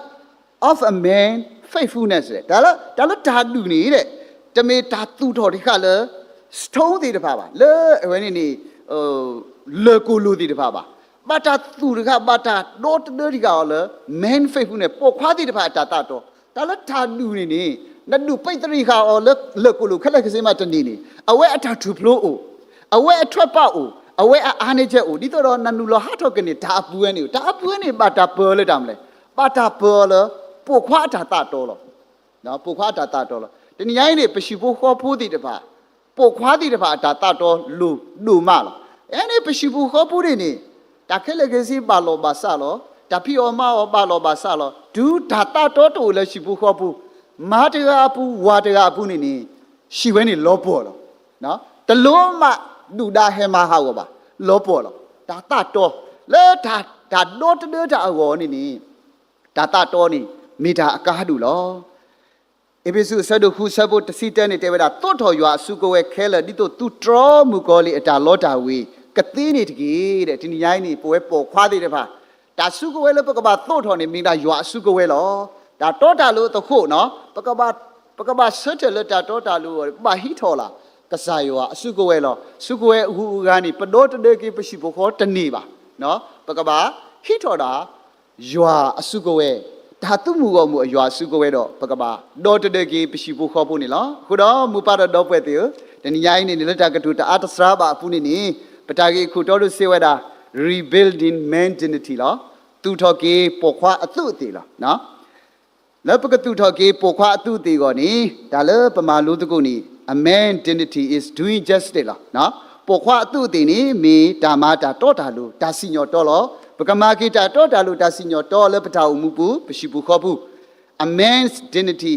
of a man faithfulness တၢ်လၢ တၢ်လၢတၢ်ဒူၣ်န့ၣ် တမ့ၢ်တၢ်သူၣ်ထီၣ်တခါလၢ stone သ့ၣ်တဖၣ်ဘၣ်, လၢအဝဲန့ၣ်န့ၣ် လၢၢ်ကိၣ်လိၣ်သ့ၣ်တဖၣ်ဘၣ်. ဘၣ်တၢ်သူၣ်တခါ ဘၣ်တၢ်ဒီတဒၢတခါအီၤလၢ man faith ပူၤန့ၣ် ပိာ်ခွါသ့ၣ်တဖၣ်အတၢ်သးတီ, တၢ်လၢတၢ်ဒူၣ်န့ၣ်န့ၣ် နဒူၣ်ပံးတရံးဃာ်အီၤလၢလၢၢ်ကိၣ်လိၣ်ခဲလၢာ်ခဲဆ့မးတန့ၢ်န့ၣ် အဝဲအတၢ်ထူၣ်ဖျိအိၣ်, အဝဲအထွဲပာ်အိၣ်, အဝဲအအါန့ၢ်ကဲအိၣ်, ဒ်သိးဒီးနနုာ်လီၤဟးထီၣ်ကန့ၢ်တၢ်အပူၤဝဲန့ၣ်, တၢ်အပူၤဝဲန့ၣ် ဘၣ်တၢ်ပၢအီၤလၢတၢ်မနုၤလဲၣ်, ဘၣ်တၢ်ပၢအီၤလၢ ပိာ်ခွါအတၢ်သးတီလီၤ. ပိာ်ခွါအတၢ်သးတီလီၤ. တနံၤညါအံၤန့ၣ် ပဟံၣ်ဖိဃီဖိသ့ၣ်တဖၣ်, ပိာ်ခွါသ့ၣ်တဖၣ်အတၢ်သးတီလိၣ်ဒိၣ်မးလီၤ. အန့ၣ် ပဟံၣ်ဖိဃီဖိန့ၣ်န့ၣ် တၢ်ခဲလၢာ်ခဲဆ့ဘၣ်လီၢ်ဘၣ်စးလီၤ, တၢ်ဖံးအီၣ်မၤအီၣ်ဘၣ်လီၢ်ဘၣ်စးလီၤ, တုၤတၢ်သးတီတအိၣ်လၢဟံၣ်ဖိဃီဖိ, မါတဂၤအပူၤ ဝၤတဂၤအပူၤန့ၣ်န့ၣ် ဟံၣ်ဝဲန့ၣ်လီၤပှီၢ်လီၤ. တလိၣ်မးဒုၣ်ဒါဟဲမၤဟးဂီၤဘၣ်, လီၤပှီၢ်လီၤ. တၢ်သးတီ, လၢတၢ်ဒီတဒၢတၢ်အဂီၢ်န့ၣ်န့ၣ် တၢ်သးတီန့ၣ် မ့ၢ်တၢ်အကါဒိၣ်လီၤ. အ့းဖ့းစူးအဆၢဒိၣ်ဃုဆၢဖိတဆံတၢန့ၣ် တဲဝဲဒၣ် သိးထီၣ်ယွၤအစုကဝဲၤခဲလၢာ် ဒ်သိးသူတြီမုၢ်ကီၤလံၢ်အတၢ်လီတၢ်ဝ့ၤ ကသ့န့ၣ်တက့ၢ်. တနံၤညါအံၤန့ၣ် ပဝဲပိာ်ခွါသ့ၣ်တဖၣ် တၢ်စုကဝဲၤလၢပကဘၣ်သိးထီၣ်န့ၣ် မ့ၢ်ဒၣ်ယွၤအစုကဝဲၤလီၤ. တၢ်တီတၢ်လိၤအသဃိၣ်နီၤ ပကဘၣ်ဆၢထၢၣ်လၢတၢ်တီတၢ်လိၤအဂီၢ် ပဘၣ်ဟံးထီၣ်လၢ် ကစၢ်ယွၤအစုကဝဲၤလီၤ. စုကဝဲၤအဂုၤအဂၤန့ၣ် ပဒီတဒၢက့ၤပဟံၣ်ဖိဃီတန့ၢ်ဘၣ်. ပကဘၣ်ဟံးထီၣ်ဒၣ် ယွၤအစုကဝဲၤ, တၢ်သူၣ်မုၢ်ဂီၢ်မုၢ်အယွၤအစုကဝဲၤဒီး ပကဘၣ်ဒီတဒၢက့ၤပဟံၣ်ဖိဃီဖိန့ၣ်လီၤ. အဃိဒီးမိၢ်ပၢ်ဒီးဒီပုၢ်ဝဲၢ်သ့ၣ်ဧၢ, တနံၤညါအံၤန့ၣ်န့ၣ် လၢတၢ်ကတိၤတအါတစှၤဘၣ်အပူၤန့ၣ်န့ၣ် ပတၢ်ဂ့ၢ်ခိၣ်တီဒိၣ်စ့ဝဲဒၣ် rebuilding man dignity လီၤ. သူၣ်ထီၣ်က့ၤပိာ်ခွါအသူးအသ့ၣ်လီၤ. လၢပကသူၣ်ထီၣ်က့ၤပိာ်ခွါအသူးအသ့ၣ်အဂီၢ်န့ၣ် တၢ်လၢပမၤလိသကိးန့ၣ် a man dignity is doing justice လီၤ. ပိာ်ခွါအသူးအသ့ၣ်န့ၣ် မ့ၢ်တၢ်မၤတၢ်တီတၢ်လိၤ တၢ်စံၣ်ညီၣ်တီလီၤ. ပကမၤက့ၤတၢ်တီတၢ်လိၤ တၢ်စံၣ်ညီၣ်တီလၢပတၢ်အိၣ်မူပူၤ ပဟံၣ်ပူၤဃီပူၤ A man's dignity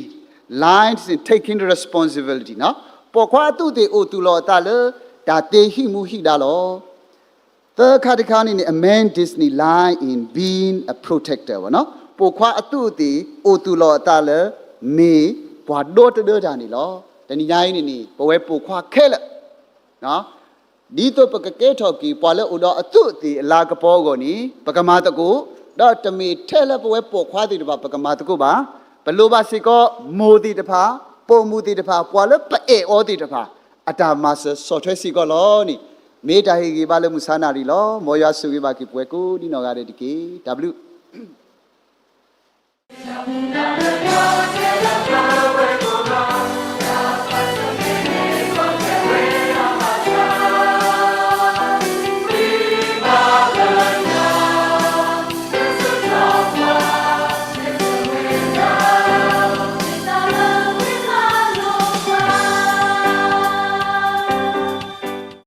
lies in taking responsibility ပိာ်ခွါအသူးအသ့ၣ်အိၣ်သူၣ်လီၤအသးလၢ တၢ်သ့ဟံးမူဟံးဒါလီၤ. သၢခါတခါန့ၣ်န့ၣ် a man's dignity lies in being a protector ပိာ်ခွါအသူးအသ့ၣ် အိၣ်သူၣ်လီၤအသးလၢ မ့ၢ်ပှၤဒီတဒၢတၢ်န့ၣ်လီၤ. တနံၤညါအံၤန့ၣ်န့ၣ် ပဝဲပိာ်ခွါခဲလၢာ် ဒ်သိးပကကဲထီၣ်က့ၤပှၤလၢအိၣ်ဒီးအသူးအသ့ၣ်အလၤကပီၤအဂီၢ်န့ၣ် ပကမၤသကိး, ဒီးတမ့ၢ်ထဲလၢပဝဲပိာ်ခွါသ့ၣ်တဖၣ် ပကမၤသကိးဘၣ်. ပလိၣ်ဘၣ်စ့ၢ်ကီး မိၢ်သ့ၣ်တဖၣ်, ပိာ်မုၣ်သ့ၣ်တဖၣ်, ပှၤလၢပအဲၣ်အီၤသ့ၣ်တဖၣ် အတၢ်မၤစၢၤဆီၣ်ထွဲစ့ၢ်ကီးလီၤန့ၣ် မ့ၢ်တၢ်ဟ့ၣ်ဂံၢ်ဘါလၢမုၢ်ဆါနၣ်ရံၣ်လီၤ. မ်ယွၤဆိၣ်ဂ့ၤဘၣ်က့ၤပဝဲကိးဒ်နီၢ်ဂၤဒဲးတက့ၢ်. တၢ်ဘျုး